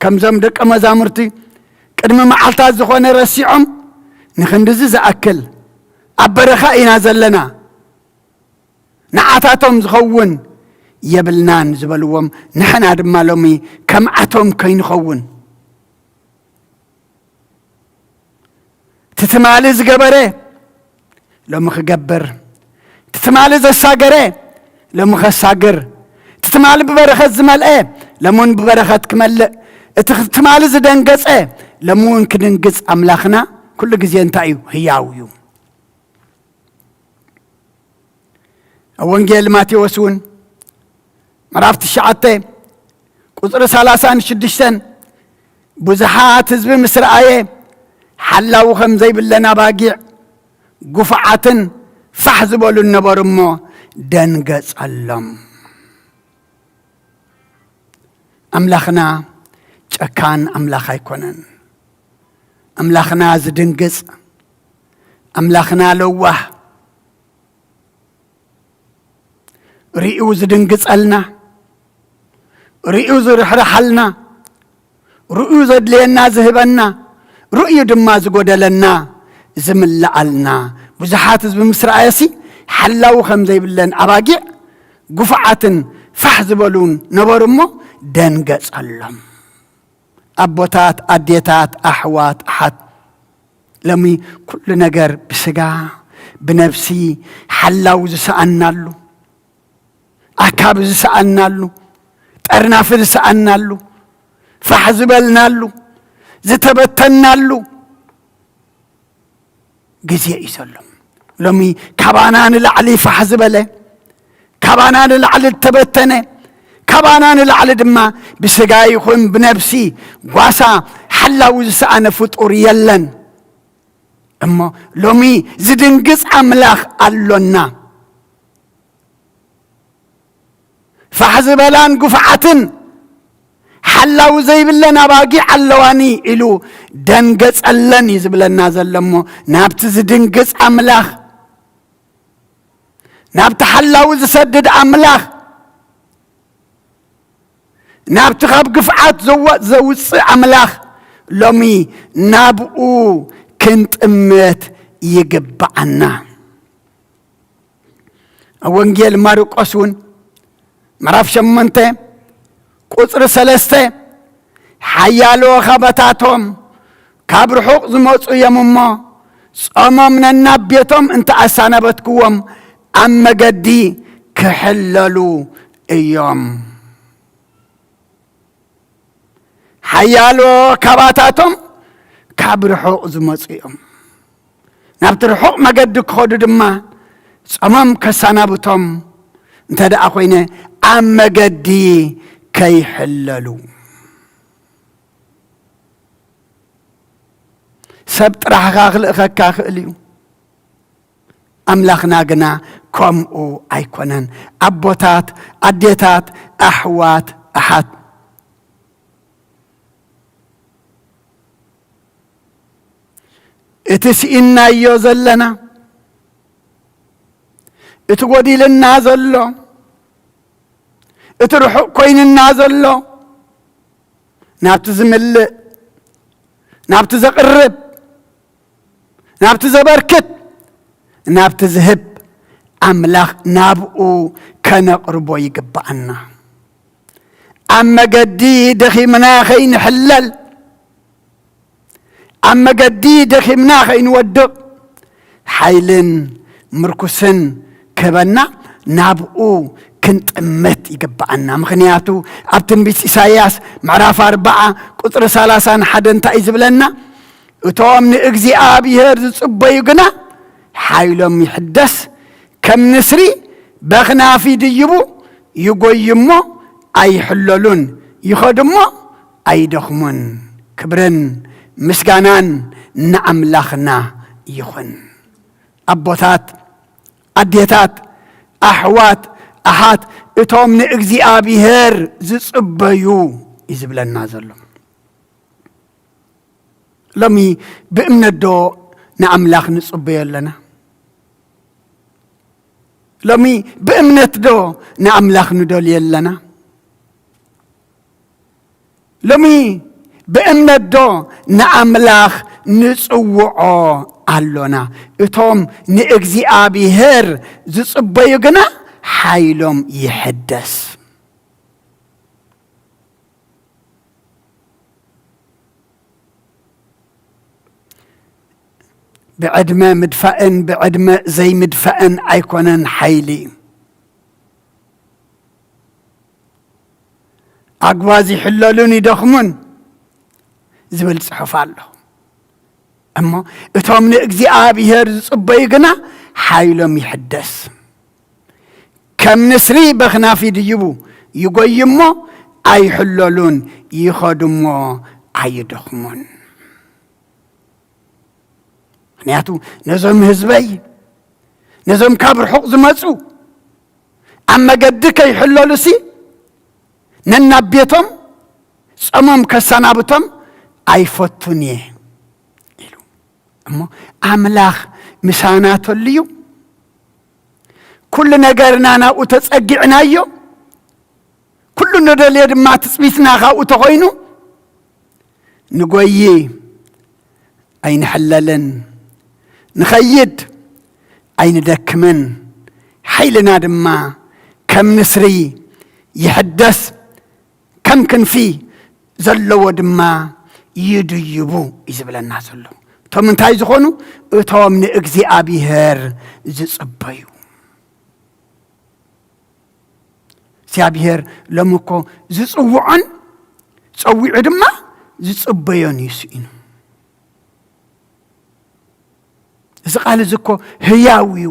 ከምዞም ደቀ መዛሙርቲ ቅድሚ መዓልታት ዝኾነ ረሲዖም፣ ንኽንድዚ ዝኣክል ኣብ በረኻ ኢና ዘለና፣ ንዓታቶም ዝኸውን የብልናን ዝበልዎም፣ ንሕና ድማ ሎሚ ከምኣቶም ከይንኸውን፣ እቲ ትማሊ ዝገበረ ሎሚ ክገብር፣ እቲ ትማሊ ዘሳገረ ሎሚ ከሳግር፣ እቲ ትማሊ ብበረኸት ዝመልአ ሎሚ እውን ብበረኸት ክመልእ፣ እቲ ትማሊ ዝደንገጸ ሎሚ እውን ክድንግጽ ኣምላኽና ኩሉ ግዜ እንታይ እዩ? ህያው እዩ። ኣብ ወንጌል ማቴዎስ እውን ምዕራፍ ትሽዓተ ቁጽሪ ሰላሳን ሽዱሽተን፣ ብዙሓት ህዝቢ ምስ ረኣየ፣ ሓላዊ ከም ዘይብለን ኣባጊዕ፣ ግፉዓትን ፋሕ ዝበሉን ነበሩ እሞ ደንገጸሎም። ኣምላኽና ጨካን ኣምላኽ ኣይኮነን። ኣምላኽና ዝድንግጽ፣ ኣምላኽና ለዋህ፣ ርእዩ ዝድንግጸልና፣ ርእዩ ዝርሕርሓልና፣ ርእዩ ዘድልየና ዝህበና፣ ርእዩ ድማ ዝጎደለና ዝምልኣልና። ብዙሓት ህዝቢ ምስ ረኣየሲ፣ ሓላዊ ከም ዘይብለን ኣባጊዕ፣ ግፉዓትን ፋሕ ዝበሉን ነበሩ እሞ ደንገጸሎም። ኣቦታት፣ ኣዴታት፣ ኣሕዋት፣ ኣሓት፣ ሎሚ ኩሉ ነገር ብስጋ ብነፍሲ ሓላው ዝሰኣናሉ፣ ኣካብ ዝሰኣናሉ፣ ጠርናፊ ዝሰኣናሉ፣ ፋሕ ዝበልናሉ፣ ዝተበተናሉ ግዜ እዩ ዘሎ። ሎሚ ካባና ንላዕሊ ፋሕ ዝበለ፣ ካባና ንላዕሊ ዝተበተነ፣ ካባና ንላዕሊ ድማ ብስጋ ይኹን ብነፍሲ ጓሳ ሓላዊ ዝሰኣነ ፍጡር የለን። እሞ ሎሚ ዝድንግጽ ኣምላኽ ኣሎና። ፋሕ ዝበላን ግፉዓትን ሓላዊ ዘይብለን ኣባጊዕ ኣለዋኒ ኢሉ ደንገጸለን እዩ ዝብለና ዘሎ። እሞ ናብቲ ዝድንግጽ ኣምላኽ፣ ናብቲ ሓላዊ ዝሰድድ ኣምላኽ፣ ናብቲ ካብ ግፍዓት ዘወ-፣ ዘውጽእ ኣምላኽ ሎሚ ናብኡ ክንጥምት ይግብኣና። ኣብ ወንጌል ማርቆስ እውን ምዕራፍ ሸሞንተ ቁጽሪ ሰለስተ፣ ሓያሎ ካባታቶም ካብ ርሑቕ ዝመጹ እዮም እሞ፣ ጾሞም ነናብ ቤቶም እንተ ኣሳነበትክዎም፣ ኣብ መገዲ ክሕለሉ እዮም። ሓያሎ ካባታቶም ካብ ርሑቕ ዝመጹ እዮም። ናብቲ ርሑቕ መገዲ ክኸዱ ድማ ጾሞም ከሳናብቶም እንተ ደኣ ኾይነ፣ ኣብ መገዲ ከይሕለሉ። ሰብ ጥራሕኻ ክልእኸካ ክእል እዩ። ኣምላኽና ግና ከምኡ ኣይኮነን። ኣቦታት፣ ኣዴታት፣ ኣሕዋት፣ ኣሓት፣ እቲ ስኢንናዮ ዘለና፣ እቲ ጎዲልና ዘሎ፣ እቲ ርሑቕ ኮይንና ዘሎ፣ ናብቲ ዝምልእ፣ ናብቲ ዘቕርብ፣ ናብቲ ዘበርክት፣ ናብቲ ዝህብ ኣምላኽ ናብኡ ከነቕርቦ ይግብኣና። ኣብ መገዲ ደኺምና ኸይንሕለል፣ ኣብ መገዲ ደኺምና ኸይንወድቕ፣ ሓይልን ምርኩስን ክህበና ናብኡ ክንጥምት ይግብኣና። ምኽንያቱ ኣብ ትንቢት ኢሳይያስ ምዕራፍ ኣርባዓ ቁጽሪ ሰላሳን ሓደን እንታይ እዩ ዝብለና? "እቶም ንእግዚኣብሔር ዝጽበዩ ግና ሓይሎም ይሕደስ፣ ከም ንስሪ በኽናፊ ድይቡ፣ ይጎዩ እሞ ኣይሕለሉን፣ ይኸዱ እሞ ኣይደኽሙን።" ክብርን ምስጋናን ንኣምላኽና ይኹን። ኣቦታት፣ ኣዴታት፣ ኣሕዋት፣ ኣሓት፣ እቶም ንእግዚኣብሔር ዝጽበዩ እዩ ዝብለና ዘሎ። ሎሚ ብእምነት ዶ ንኣምላኽ ንጽበዮ ኣለና? ሎሚ ብእምነት ዶ ንኣምላኽ ንደልዮ ኣለና? ሎሚ ብእምነት ዶ ንኣምላኽ ንጽውዖ ኣሎና? እቶም ንእግዚኣብሔር ዝጽበዩ ግና ሓይሎም ይሕደስ። ብዕድመ ምድፋእን ብዕድመ ዘይምድፋእን ኣይኮነን ሓይሊ። ኣግባዝ ይሕለሉን ይደኽሙን ዝብል ጽሑፍ ኣሎ። እሞ እቶም ንእግዚኣብሔር ዝጽበዩ ግና ሓይሎም ይሕደስ። ከም ንስሪ በኽናፊ ድይቡ፣ ይጎዩ እሞ ኣይሕለሉን፣ ይኸዱ እሞ ኣይደኽሙን። ምኽንያቱ ነዞም ህዝበይ፣ ነዞም ካብ ርሑቕ ዝመጹ፣ ኣብ መገዲ ከይሕለሉሲ ነናብ ቤቶም ጾሞም ከሰናብቶም ኣይፈቱን እየ ኢሉ። እሞ ኣምላኽ ምሳና ተልዩ፣ ኩሉ ነገርና ናብኡ ተጸጊዕናዮ፣ ኩሉ ንደልዮ ድማ ትጽቢትና ካብኡ ተኾይኑ፣ ንጎዪ ኣይንሕለልን፣ ንኸይድ ኣይንደክምን፣ ሓይልና ድማ ከም ንስሪ ይሕደስ፣ ከም ክንፊ ዘለዎ ድማ ይድይቡ እዩ ዝብለና ዘሎ። እቶም እንታይ ዝኾኑ? እቶም ንእግዚኣብሔር ዝጽበዩ። እግዚኣብሔር ሎሚ እኮ ዝጽውዖን ጸዊዑ ድማ ዝጽበዮን እዩ ስኢኑ። እዚ ቃል እዚ እኮ ህያው እዩ።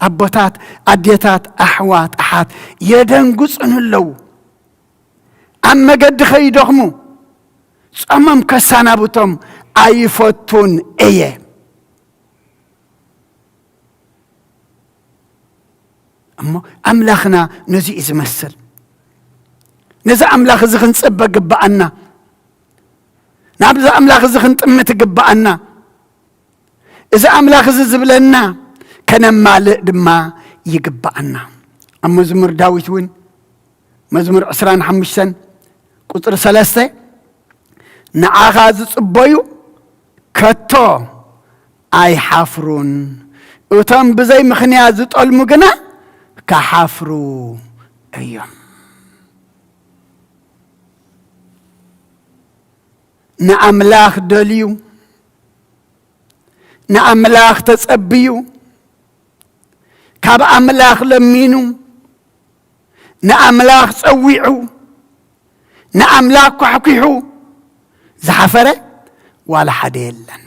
ኣቦታት፣ ኣዴታት፣ ኣሕዋት፣ ኣሓት የደንግጹን ኣለዉ። ኣብ መገዲ ከይደኽሙ፣ ጾሞም ከሳናብቶም ኣይፈቱን እየ። እሞ ኣምላኽና ነዚ እዩ ዝመስል። ነዚ ኣምላኽ እዚ ክንጽበ ግብኣና። ናብዚ ኣምላኽ እዚ ክንጥምት ግብኣና። እዚ ኣምላኽ እዚ ዝብለና ከነማልእ ድማ ይግብኣና። ኣብ መዝሙር ዳዊት እውን፣ መዝሙር ዕስራን ሓሙሽተን ቁጽሪ ሰለስተ፣ "ንዓኻ ዝጽበዩ ከቶ ኣይሓፍሩን፣ እቶም ብዘይ ምኽንያት ዝጠልሙ ግና ክሓፍሩ እዮም።" ንኣምላኽ ደልዩ፣ ንኣምላኽ ተጸብዩ፣ ካብ ኣምላኽ ለሚኑ፣ ንኣምላኽ ጸዊዑ፣ ንኣምላኽ ኳሕኲሑ ዝሓፈረ ዋላ ሓደ የለን።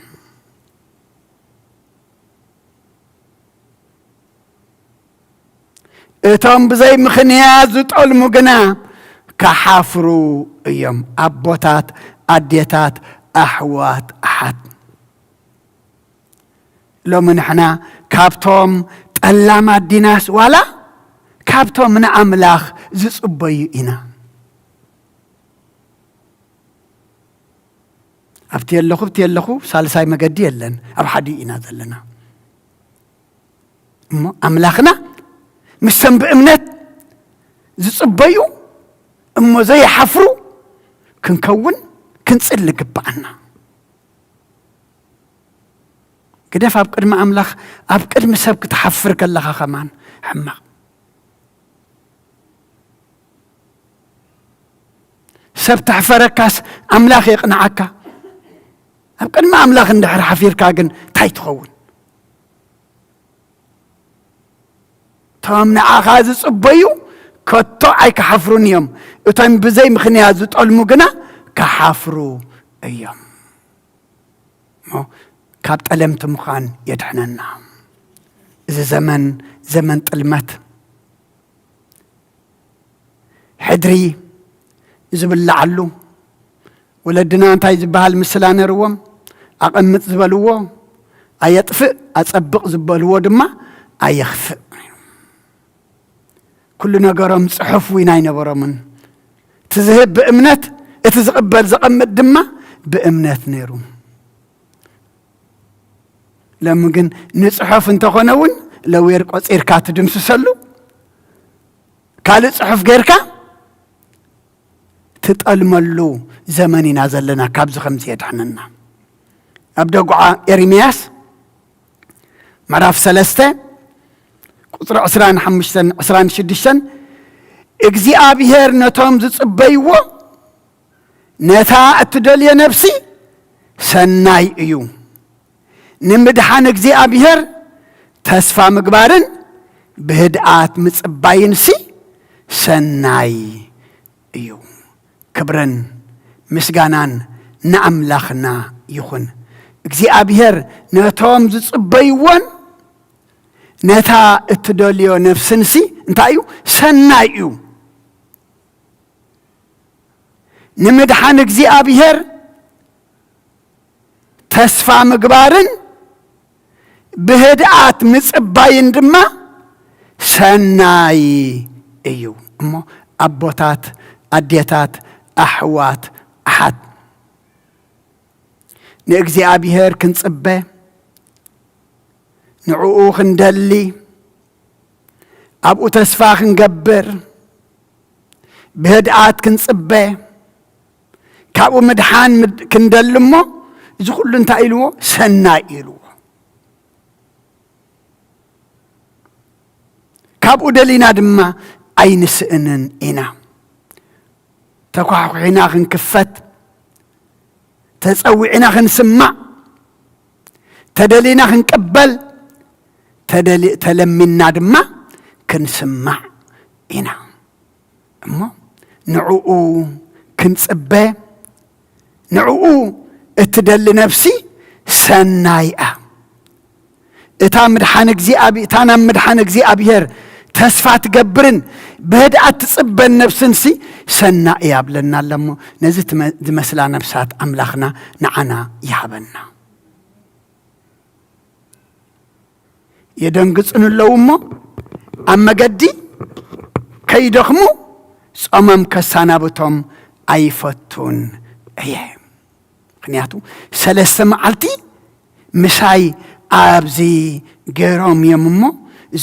እቶም ብዘይ ምኽንያት ዝጠልሙ ግና ክሓፍሩ እዮም። ኣቦታት፣ ኣዴታት፣ ኣሕዋት፣ ኣሓት፣ ሎሚ ንሕና ካብቶም ጠላማት ዲናስ ዋላ ካብቶም ንኣምላኽ ዝጽበዩ ኢና? ኣብቲ የለኹ፣ ኣብቲ የለኹ፣ ሳልሳይ መገዲ የለን። ኣብ ሓዲኡ ኢና ዘለና። እሞ ኣምላኽና ምስቶም ብእምነት ዝጽበዩ እሞ ዘይሓፍሩ ክንከውን ክንጽሊ ግብኣና። ግደፍ ኣብ ቅድሚ ኣምላኽ፣ ኣብ ቅድሚ ሰብ ክትሓፍር ከለኻ ከማን ሕማቕ። ሰብ ተሕፈረካስ ኣምላኽ የቕንዓካ። ኣብ ቅድሚ ኣምላኽ እንድሕር ሓፊርካ ግን እንታይ ትኸውን? እቶም ንዓኻ ዝጽበዩ ከቶ ኣይክሓፍሩን እዮም። እቶም ብዘይ ምኽንያት ዝጠልሙ ግና ክሓፍሩ እዮም። እሞ ካብ ጠለምቲ ምዃን የድሕነና። እዚ ዘመን፣ ዘመን ጥልመት፣ ሕድሪ ዝብልዓሉ፣ ወለድና እንታይ ዝበሃል ምስላ ነርዎም? ኣቐምጥ ዝበልዎ ኣየጥፍእ፣ ኣጸብቕ ዝበልዎ ድማ ኣየኽፍእ። ኩሉ ነገሮም ጽሑፍ እውን ኣይነበሮምን። እቲ ዝህብ ብእምነት፣ እቲ ዝቕበል ዘቐምጥ ድማ ብእምነት ነይሩ። ሎሚ ግን ንጽሑፍ እንተኾነ እውን ለዌር ቆጺርካ ትድምስሰሉ፣ ካልእ ጽሑፍ ጌርካ ትጠልመሉ ዘመን ኢና ዘለና። ካብዚ ከምዚ የድሕነና። ኣብ ደጉዓ ኤርምያስ ምዕራፍ ሰለስተ ቁጽሪ ዕስራን ሓሙሽተን ዕስራን ሽዱሽተን፣ እግዚኣብሔር ነቶም ዝጽበይዎ ነታ እትደልዮ ነፍሲ ሰናይ እዩ። ንምድሓን እግዚኣብሔር ተስፋ ምግባርን ብህድኣት ምጽባይንሲ ሰናይ እዩ። ክብርን ምስጋናን ንኣምላኽና ይኹን። እግዚኣብሔር ነቶም ዝጽበይዎን ነታ እትደልዮ ነፍስንሲ እንታይ እዩ? ሰናይ እዩ። ንምድሓን እግዚኣብሔር ተስፋ ምግባርን ብህድኣት ምጽባይን ድማ ሰናይ እዩ። እሞ ኣቦታት፣ ኣዴታት፣ ኣሕዋት፣ ኣሓት፣ ንእግዚኣብሔር ክንጽበ፣ ንዕኡ ክንደሊ፣ ኣብኡ ተስፋ ክንገብር፣ ብህድኣት ክንጽበ፣ ካብኡ ምድሓን ምድ-፣ ክንደሊ እሞ፣ እዚ ኩሉ እንታይ ኢልዎ? ሰናይ ኢልዎ። ካብኡ ደሊና ድማ ኣይንስእንን ኢና። ተኳሕኩሒና ክንክፈት፣ ተጸዊዕና ክንስማዕ፣ ተደሊና ክንቅበል፣ ተደሊ-፣ ተለሚንና ድማ ክንስማዕ ኢና። እሞ ንዕኡ ክንጽበ፣ ንዕኡ እትደሊ ነፍሲ ሰናይ እያ። እታ ምድሓን እግዚኣብ-፣ እታ ናብ ምድሓን እግዚኣብሔር ተስፋ ትገብርን ብህድኣት ትጽበን ነፍስንሲ ሰናይ እያ ብለና ኣሎ። እሞ ነዚ ትመ-፣ ዝመስላ ነፍሳት ኣምላኽና ንዓና ይሃበና። የደንግጹኒ ኣለዉ እሞ ኣብ መገዲ ከይደኽሙ ጾሞም ከሰናብቶም ኣይፈቱን እየ። ምኽንያቱ ሰለስተ መዓልቲ ምሳይ ኣብዚ ገይሮም እዮም እሞ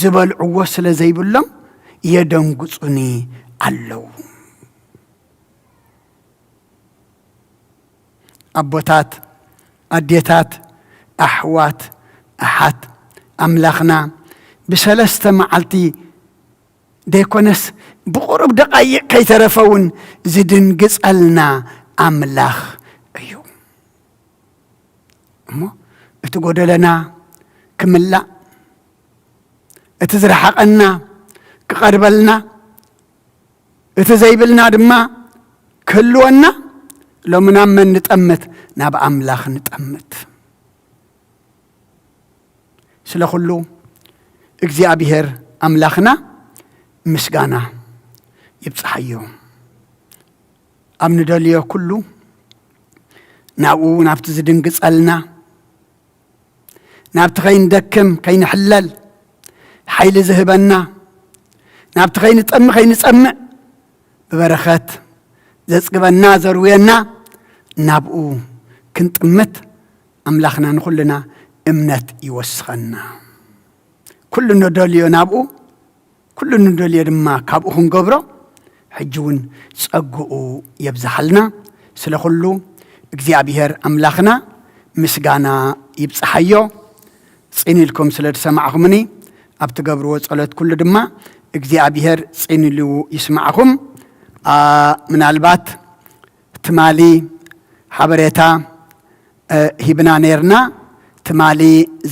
ዝበልዕዎ ስለ ዘይብሎም የደንግጹኒ ኣለዉ። ኣቦታት፣ ኣዴታት፣ ኣሕዋት፣ ኣሓት፣ ኣምላኽና ብሰለስተ መዓልቲ ደይኮነስ ብቑሩብ ደቓይቕ ከይተረፈ እውን ዝድንግጸልና ኣምላኽ እዩ። እሞ እቲ ጎደለና ክምላእ፣ እቲ ዝረሓቐና ክቐርበልና፣ እቲ ዘይብልና ድማ ክህልወና፣ ሎሚ ናብ መን ንጠምት? ናብ ኣምላኽ ንጠምት። ስለ ኩሉ እግዚኣብሔር ኣምላኽና ምስጋና ይብጽሓዮ። ኣብ ንደልዮ ኩሉ ናብኡ፣ ናብቲ ዝድንግጸልና፣ ናብቲ ከይንደክም ከይንሕለል ሓይሊ ዝህበና፣ ናብቲ ከይንጠሚ ከይንጸምእ ብበረኸት ዘጽግበና ዘርውየና ናብኡ ክንጥምት ኣምላኽና ንኹልና እምነት ይወስኸና። ኩሉ ንደልዮ ናብኡ፣ ኩሉ ንደልዮ ድማ ካብኡ ክንገብሮ፣ ሕጂ እውን ጸግኡ የብዝሓልና። ስለ ኩሉ እግዚኣብሔር ኣምላኽና ምስጋና ይብጽሓዮ። ጽን ኢልኩም ስለ ዝሰማዕኹምኒ፣ ኣብ ትገብርዎ ጸሎት ኩሉ ድማ እግዚኣብሔር ጽን ኢሉ ይስማዕኹም። ኣ፣ ምናልባት ትማሊ ሓበሬታ፣ እ፣ ሂብና ነይርና። ትማሊ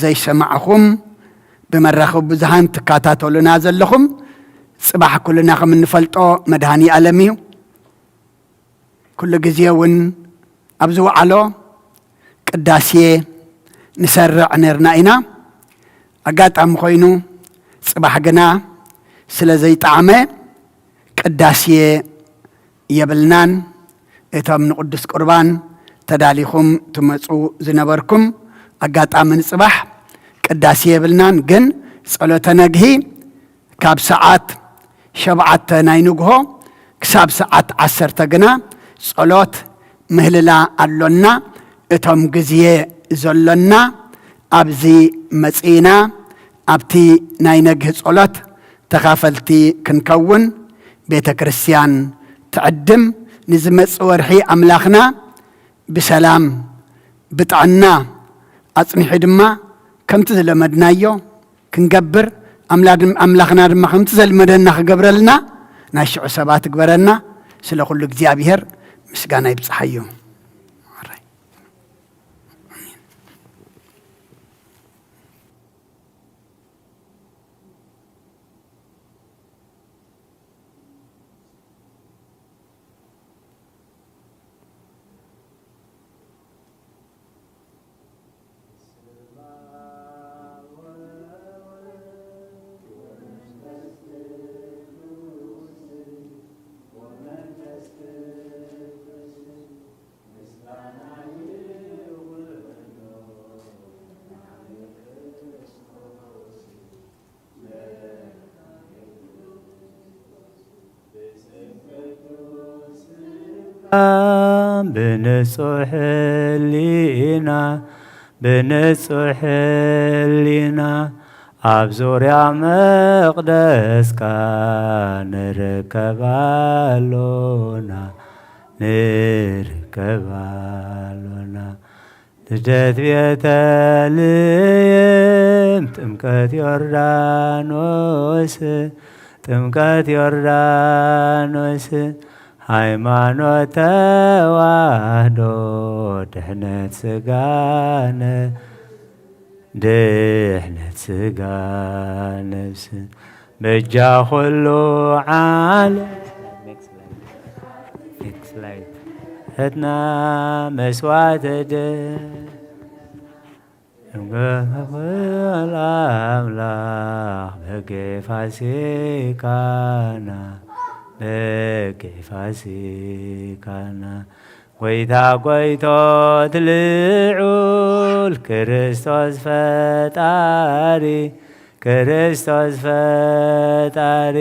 ዘይሰማዕኹም ብመራኸቢ ብዙሃን ትከታተሉና ዘለኹም፣ ጽባሕ ኩልና ከም እንፈልጦ መድሃኒ ኣለም እዩ። ኩሉ ግዜ እውን ኣብ ዝወዓሎ ቅዳሴ ንሰርዕ ነይርና ኢና። ኣጋጣሚ ኮይኑ ጽባሕ ግና ስለ ዘይጠዓመ ቅዳሴ የብልናን። እቶም ንቅዱስ ቁርባን ተዳሊኹም ትመጹ ዝነበርኩም፣ ኣጋጣሚ ንጽባሕ ቅዳሴ የብልናን፣ ግን ጸሎተ ነግሂ ካብ ሰዓት ሸብዓተ ናይ ንግሆ ክሳብ ሰዓት ዓሰርተ ግና ጸሎት ምህልላ ኣሎና። እቶም ግዜ ዘሎና ኣብዚ መጺእና ኣብቲ ናይ ነግህ ጸሎት ተኻፈልቲ ክንከውን ቤተ ክርስቲያን ትዕድም። ንዝመጽእ ወርሒ ኣምላኽና ብሰላም ብጥዕና ኣጽኒሑ ድማ ከምቲ ዝለመድናዮ ክንገብር፣ ኣምላ-፣ ኣምላኽና ድማ ከምቲ ዘልመደና ክገብረልና ናይ ሽዑ ሰባት ግበረና። ስለ ኩሉ እግዚኣብሔር ምስጋና ይብጽሓዮ። ብንጹሕ ሕሊና፣ ብንጹሕ ሕሊና ኣብ ዙርያ መቕደስካ ንርከብ ኣሎና፣ ንርከብ ኣሎና። ልደት ቤተልሔም፣ ጥምቀት ዮርዳኖስ፣ ጥምቀት ዮርዳኖስ፣ ሃይማኖት ተዋህዶ፣ ድሕነት ስጋነ፣ ድሕነት ስጋ ነፍስ፣ በጃ ኩሉ ዓለም። ሕትና መስዋዕት ድ-፣ ኣምላኽ በጌ ፋሲካና፣ በጌ ፋሲካና፣ ጎይታ ጎይቶት ልዑል ክርስቶስ ፈጣሪ፣ ክርስቶስ ፈጣሪ፣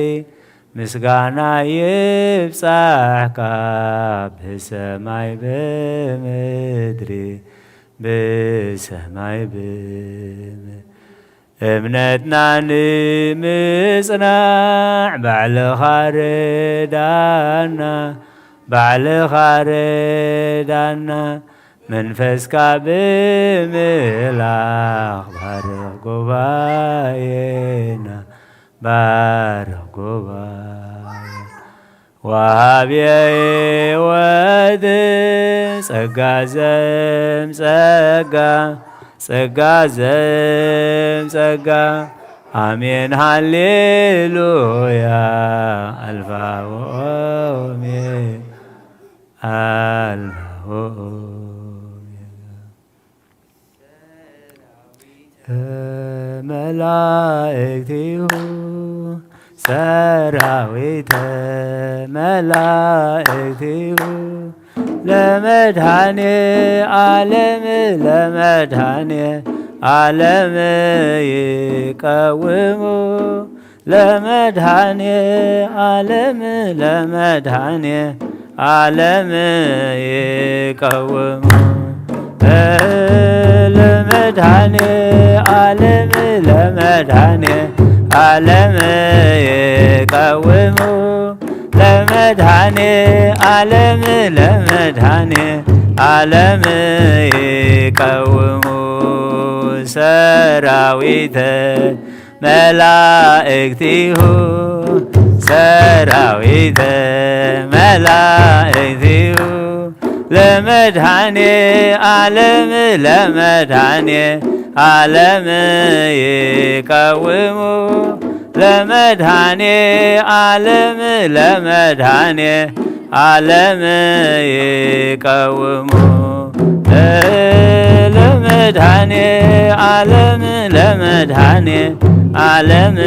ምስጋና ይብጻሕካ ብሰማይ ብምድሪ፣ ብሰማይ ብምድሪ። እምነትና ንምጽናዕ ባዕልኻ ርዳና፣ ባዕልኻ ርዳና፣ መንፈስካ ብምልኣኽ ባርኽ ጉባኤና፣ ባርኽ ጉባኤና። ወሃብየ ሕይወት ጸጋ ዘም ጸጋ፣ ጸጋ ዘም ጸጋ፣ ኣሜን ሃሌሉያ፣ ኣልፋ ወኦሜ-፣ ኣልፋ ወኦሜጋ። መላእክቲሁ ሰራዊተ መላእክቲሁ ለመድኃኔ ዓለም ለመድኃኔ ዓለም ይቀውሙ ለመድኃኔ ዓለም ለመድኃኔ ዓለም ይቀውሙ ለመድኃኔ ዓለም ለመድኃኔ ዓለም ይቀውሙ ለመድኃኔ ዓለም ለመድኃኔ ዓለም ይቀውሙ ሰራዊተ መላእክቲሁ ሰራዊተ መላእክቲሁ ለመድኃኔ ዓለም ለመድኃኔ ዓለም ይቀውሙ ለመድኃኔ ዓለም ለመድኃኔ ዓለም ይቀውሙ ለመድኃኔ ዓለም ለመድኃኔ ዓለም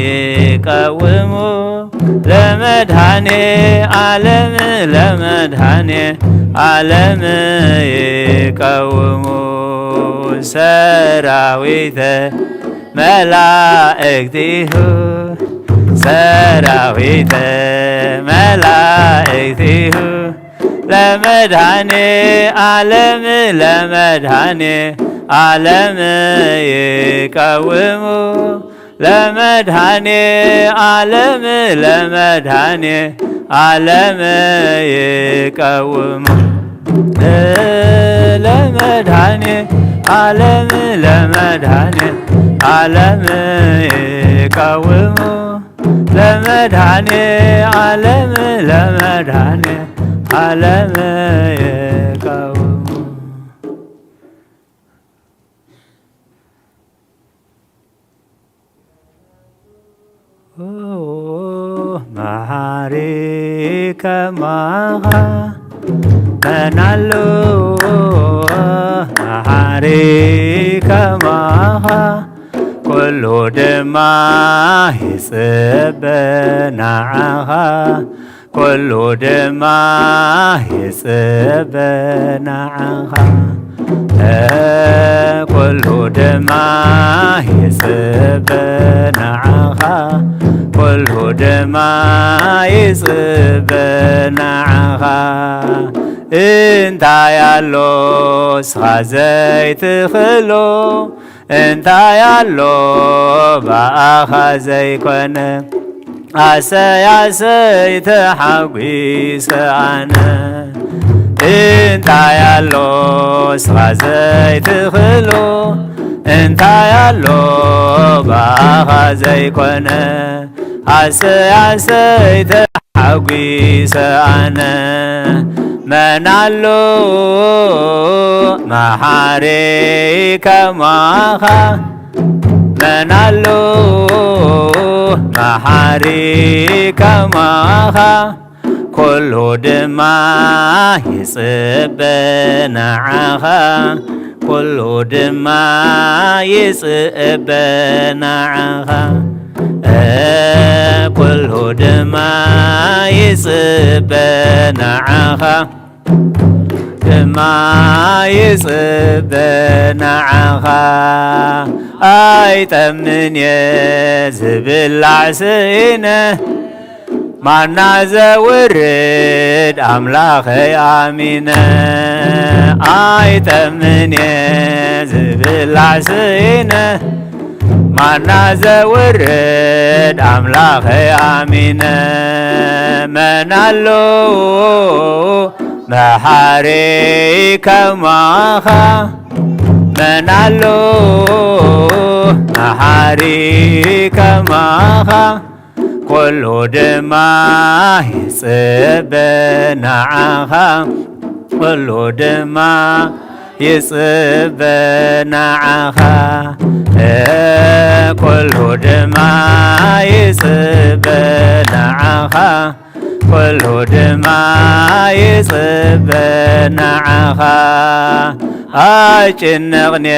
ይቀውሙ ለመድኃኔ ዓለም ለመድኃኔ ዓለም ይቀውሙ ሰራዊተ መላእክቲሁ ሰራዊተ መላእክቲሁ ለመድኃኔ ዓለም ለመድኃኔ ዓለም ይቀውሙ ለመድኃኔ ዓለም ለመድኃኔ ዓለም ይቀውሙ ለመድኃኔ ዓለም ለመድኃኔ ዓለም ይቀውሙ ለመድኃኔ ዓለም ለመድኃኔ ዓለም ይቀውሙ መሓሪ ከማኻ መን ኣሎ መሓሪ ከማኻ ኩሉ ድማ ይጽበ ንዓኻ ኩሉ ድማ ይጽበ ንዓኻ ኩሉ ድማ ይጽበ ንዓኻ ኩሉ ድማ ይጽበ ንዓኻ እንታይ ኣሎ ስኻ ዘይትኽእሎ እንታይ ኣሎ ብኣኻ ዘይኮነ ኣሰይ ኣሰይ ተሓጒሰ ኣነ እንታይ ኣሎ ስኻ ዘይትኽእሎ እንታይ ኣሎ ብኣኻ ዘይኮነ ኣሰይ ኣሰይ ተሓጒሰ ኣነ መን ኣሎ መሓሪ ከማኻ መን ኣሎ መሓሪ ከማኻ ኩሉ ድማ ይጽበ ንዓኻ ኩሉ ድማ ይጽበ ንዓኻ ኩሉ ድማ ይጽበ ንዓኻ ድማ ይጽበ ንዓኻ ኣይጠምን እየ ዝብላዕ ስኢነ ማና ዘውርድ ኣምላኸይ ኣሚነ ኣይጠምን እየ ዝብላዕ ስኢነ ማና ዘውርድ ኣምላኸይ ኣሚነ መን ኣሎ መሓሪ ከማኻ መን ኣሎ መሓሪ ከማኻ ኩሉ ድማ ይጽበ ንዓኻ ኩሉ ድማ ይጽበ ንዓኻ ኩሉ ድማ ይጽበ ንዓኻ ኩሉ ድማ ይጽበ ንዓኻ ኣይጭነቕንየ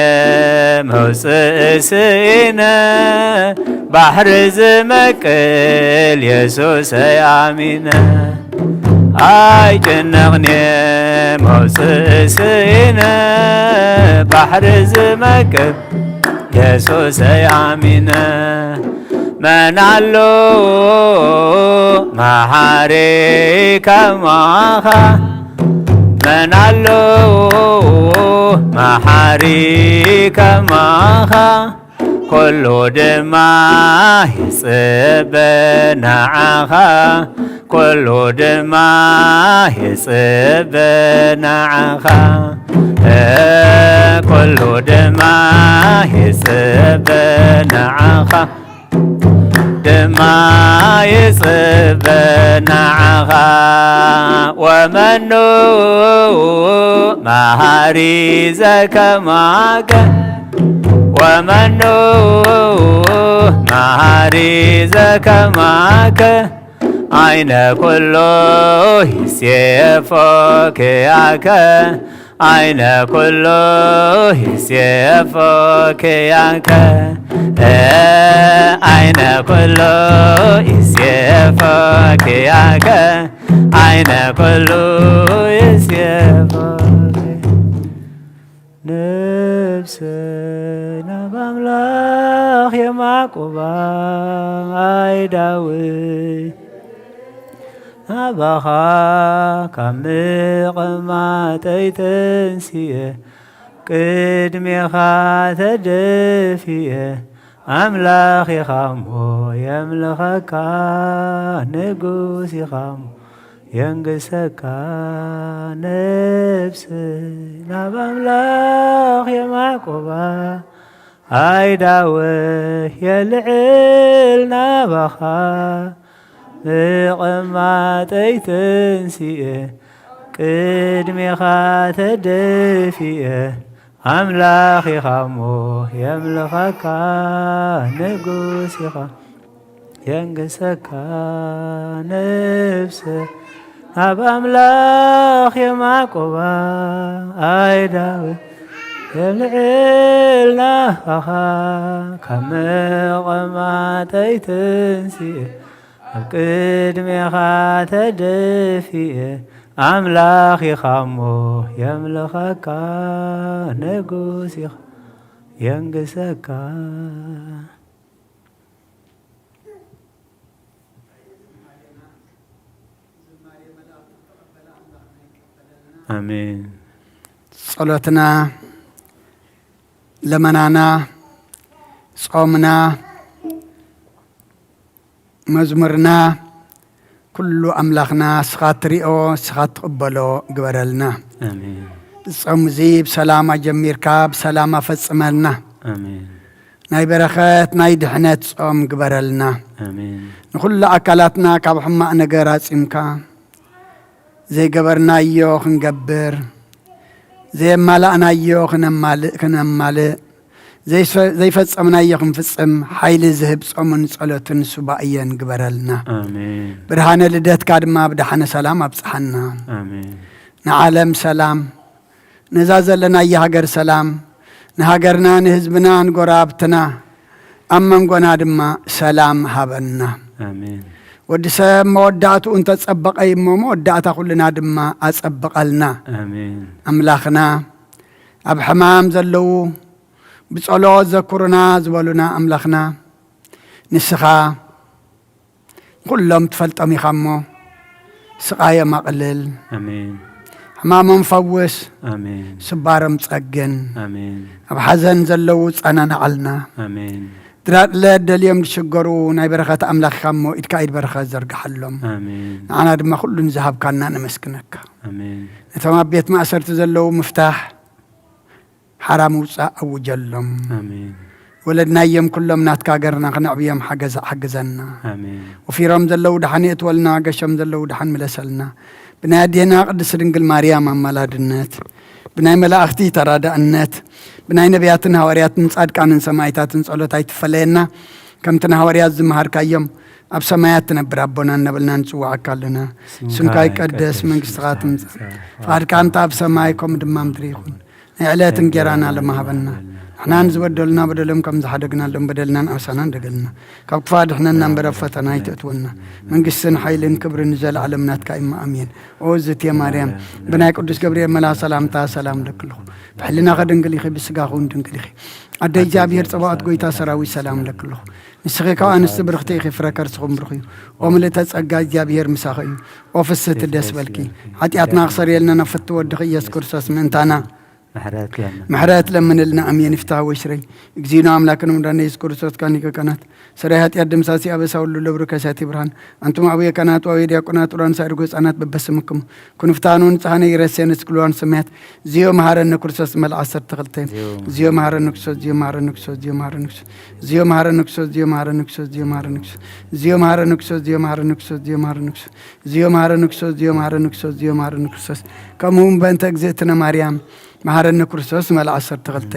መውፅእ ስኢነ ባሕሪ ዝመቅል የሱሰይ ኣሚነ ኣይጭነቕንየ መውፅእ ስኢነ ባሕሪ ዝመቅል የሱሰይ ኣሚነ መን ኣሎ መሓሪ ከማኻ መን ኣሎ መሓሪ ከማኻ፣ ኩሉ ድማ ይጽበ ንዓኻ፣ ኩሉ ድማ ይጽበ ንዓኻ፣ ኩሉ ድማ ይጽበ ንዓኻ፣ ድማ ይጽበ ንዓኻ። ወመኑ መሃሪ ዘከማከ፣ ወመኑ መሃሪ ዘከማከ፣ ዓይነ ኩሉ ይሴፎ ክያከ፣ ዓይነ ኩሉ ይሴፎ ክያከ፣ ዓይነ ኩሉ ይሴፎ ክያከ፣ ዓይነ ኩሉ ይሴፎ። ነፍሰይ ናብ ኣምላኽ የማቁባ፣ ኣይ ዳዊት ናባኻ ካብ ምቕማጠይ ተንሲኤ፣ ቅድሜኻ ተደፊኤ፣ ኣምላኽ ኢኻ እሞ የምልኸካ፣ ንጉስ ኢኻ እሞ የንግሰካ። ነፍሰይ ናብ ኣምላኽ የማቁባ፣ ኣይ ዳዊት የልዕል ናባኻ፣ ምቕማጠይ ተንሲኤ፣ ቅድሜኻ ተደፊኤ፣ ኣምላኽ ኢኻ እሞ የምልኸካ፣ ንጉስ ኢኻ የንግሰካ። ነፍሰይ ናብ ኣምላኽ የማቁባ፣ ኣይ ዳዊት የልዕል ናባኻ፣ ካብ መቐማጠይ ተንሲኤ፣ ኣብ ቅድሜኻ ተደፊኤ፣ ኣምላኽ ኢኻ እሞ የምልኸካ፣ ንጉስ ኢኻ የንግሰካ። ኣሜን። ጸሎትና፣ ለመናና፣ ጾምና፣ መዝሙርና፣ ኩሉ ኣምላኽና፣ እስኻ ትሪኦ፣ እስኻ ትቕበሎ ግበረልና። ኣሜን። እዚ ጾም እዚ ብሰላም ኣጀሚርካ፣ ብሰላም ኣፈጽመልና። ኣሜን። ናይ በረኸት፣ ናይ ድሕነት ጾም ግበረልና። ኣሜን። ንኹሉ ኣካላትና ካብ ሕማቕ ነገር ኣጺምካ፣ ዘይገበርናዮ ክንገብር፣ ዘየማላእናዮ ክነማልእ፣ ክነማልእ፣ ዘይፈ-፣ ዘይፈጸምናዮ ክንፍጽም ሓይሊ ዝህብ ጾምን ጸሎትን ሱባኤን ግበረልና። ኣሜን። ብርሃነ ልደትካ ድማ ብደሓነ ሰላም ኣብጽሓና። ኣሜን። ንዓለም ሰላም፣ ነዛ ዘለናያ ሃገር ሰላም፣ ንሃገርና፣ ንህዝብና፣ ንጎረባብትና፣ ኣብ መንጎና ድማ ሰላም ሃበና። ኣሜን። ወዲ ሰብ መወዳእትኡ እንተጸበቐ እዩ እሞ፣ መወዳእታ ኩልና ድማ ኣጸብቐልና። ኣሜን። ኣምላኽና፣ ኣብ ሕማም ዘለዉ ብጸሎት ዘኩሩና ዝበሉና ኣምላኽና፣ ንስኻ ንኹሎም ትፈልጦም ኢኻ እሞ፣ ስቓዮም ኣቕልል። ኣሜን። ሕማሞም ፈውስ። ኣሜን። ስባሮም ጸግን። ኣሜን። ኣብ ሓዘን ዘለዉ ጸናናዓልና። ኣሜን። ድራጥለት ደልዮም ዝሽገሩ ናይ በረኸት ኣምላኽ ኢኻ እሞ፣ ኢድካ ኢድ በረኸት ዘርግሓሎም። ኣሜን። ንዓና ድማ ኩሉ ንዝሃብካና ነመስግነካ። ኣሜን። ነቶም ኣብ ቤት ማእሰርቲ ዘለዉ ምፍታሕ ሓራ ምውጻእ ኣውጀሎም። ኣሜን። ወለድናዮም ኩሎም ናትካ ሃገርና ክነዕብዮም ሓገዝ-፣ ሓግዘና። ኣሜን። ወፊሮም ዘለዉ ደሓን የእትወልና፣ ገሾም ዘለዉ ደሓን ምለሰልና። ብናይ ኣዴና ቅድስት ድንግል ማርያም ኣማላድነት፣ ብናይ መላእኽቲ ተራዳእነት፣ ብናይ ነቢያትን ሃዋርያትን ጻድቃንን ሰማዕታትን ጸሎት ኣይትፈለየና። ከምቲ ንሃዋርያት ዝመሃርካዮም፣ ኣብ ሰማያት ትነብር ኣቦና እናበልና ንጽውዓካ ኣለና። ስምካ ስምካ ይቀደስ፣ ይቀደስ፣ መንግስትኻ መንግስትኻ ትምጻእ፣ ትምጻእ፣ ፍቓድካ እንተ ኣብ ሰማይ ከምኡ ድማ ምድሪ ይኹን። ናይ ዕለት እንጌራና ሎሚ ሃበና። ንሕና ንዝበደሉና በደሎም ከም ዝሓደግናሎም በደልናን ኣበሳናን ደገልና። ካብ ክፋ ድሕነና እምበር ኣብ ፈተና ኣይተእትወና። መንግስትን ሓይልን ክብርን ንዘለኣለም ናትካ እማ ኣሜን። ኦ ዝትየ ማርያም፣ ብናይ ቅዱስ ገብርኤል መልኣ ሰላምታ ሰላም ለክልኹ። ብሕልናኸ ድንግል ኢኺ፣ ብስጋኹ እውን ድንግል ኢኺ። ኣደ እግዚኣብሔር ጸባኦት ጎይታ ሰራዊት ሰላም ለክልኹ። ንስኺ ካብ ኣንስቲ ብርኽቲ ኢኺ፣ ፍረ ከርስኹም ብሩኽ እዩ። ኦ ምልእተ ጸጋ እግዚኣብሔር ምሳኺ እዩ። ኦ ፍስህቲ ደስ በልኪ። ሓጢኣትና ክሰርየልና ናብ ፍትወ ወድኺ ኢየሱስ ክርስቶስ ምእንታና ምሕረት ለምን። ምሕረት ለምንልና። ኣሜን። ይፍትሐ ወይስረይ እግዚእነ አምላክነ ወመድኃኒነ ኢየሱስ ክርስቶስ ካህን ሊቀ ካህናት ሰራይ ኃጢአት ደምሳሲ አበሳ ሁሉ ለብሩ ከሳቲ ብርሃን አንቱም አቡየ ካህናት ወአቡየ ዲያቆናት ኡራን ሳይር ጎጻናት በበስምክሙ ኩንፍታኑ ንጽሐነ ይረሴነ ስክልዋን ሰማያት። ዝዮ መሐረነ ክርስቶስ መልዓ ዓሰርተ ክልተ። ዝዮ መሐረነ ክርስቶስ፣ ዝዮ መሐረነ ክርስቶስ፣ ዝዮ መሐረነ ክርስቶስ፣ ዝዮ መሐረነ ክርስቶስ፣ ዝዮ መሐረነ ክርስቶስ፣ ዝዮ መሐረነ ክርስቶስ፣ ዝዮ መሐረነ ክርስቶስ፣ ዝዮ መሐረነ ክርስቶስ፣ ዝዮ መሐረነ ክርስቶስ፣ ዝዮ መሐረነ ክርስቶስ፣ ዝዮ መሐረነ ክርስቶስ፣ ዝዮ መሐረነ ክርስቶስ። ከምኡ እውን በእንተ እግዝእትነ ማርያም መሐረነ ክርስቶስ መልዓ ዓሰርተ ክልተ።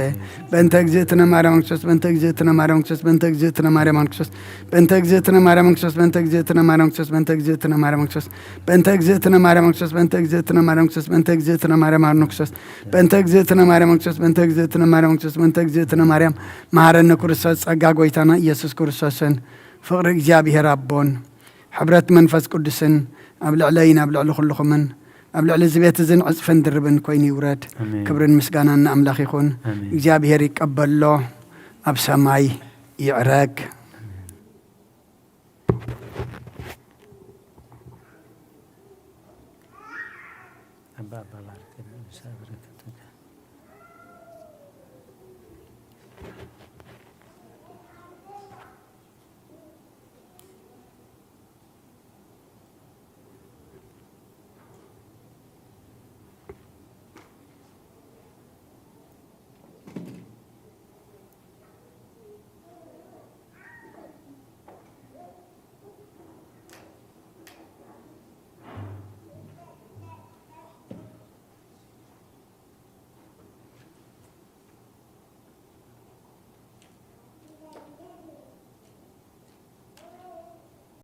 በእንተ እግዝእትነ ማርያም ክርስቶስ፣ በእንተ እግዝእትነ ማርያም ክርስቶስ፣ በእንተ እግዝእትነ ማርያም ክርስቶስ፣ በእንተ እግዝእትነ ማርያም ክርስቶስ፣ በእንተ እግዝእትነ ማርያም ክርስቶስ፣ በእንተ እግዝእትነ ማርያም ክርስቶስ፣ በእንተ እግዝእትነ ማርያም ክርስቶስ፣ በእንተ እግዝእትነ ማርያም ክርስቶስ፣ በእንተ እግዝእትነ ማርያም መሐረነ ክርስቶስ፣ በእንተ እግዝእትነ ማርያም ክርስቶስ፣ በእንተ እግዝእትነ ማርያም ክርስቶስ፣ በእንተ እግዝእትነ ማርያም መሐረነ ክርስቶስ። ጸጋ ጎይታና ኢየሱስ ክርስቶስን ፍቕሪ እግዚኣብሔር ኣቦን ሕብረት መንፈስ ቅዱስን ኣብ ልዕለይን ኣብ ልዕሊ ኩልኹምን ኣብ ልዕሊ እዚ ቤት እዝን ዕጽፍን ድርብን ኮይኑ ይውረድ። ኣሜን። ክብርን ምስጋናን ንኣምላኽ ይኹን። ኣሜን። እግዚኣብሔር ይቀበሎ፣ ኣብ ሰማይ ይዕረግ።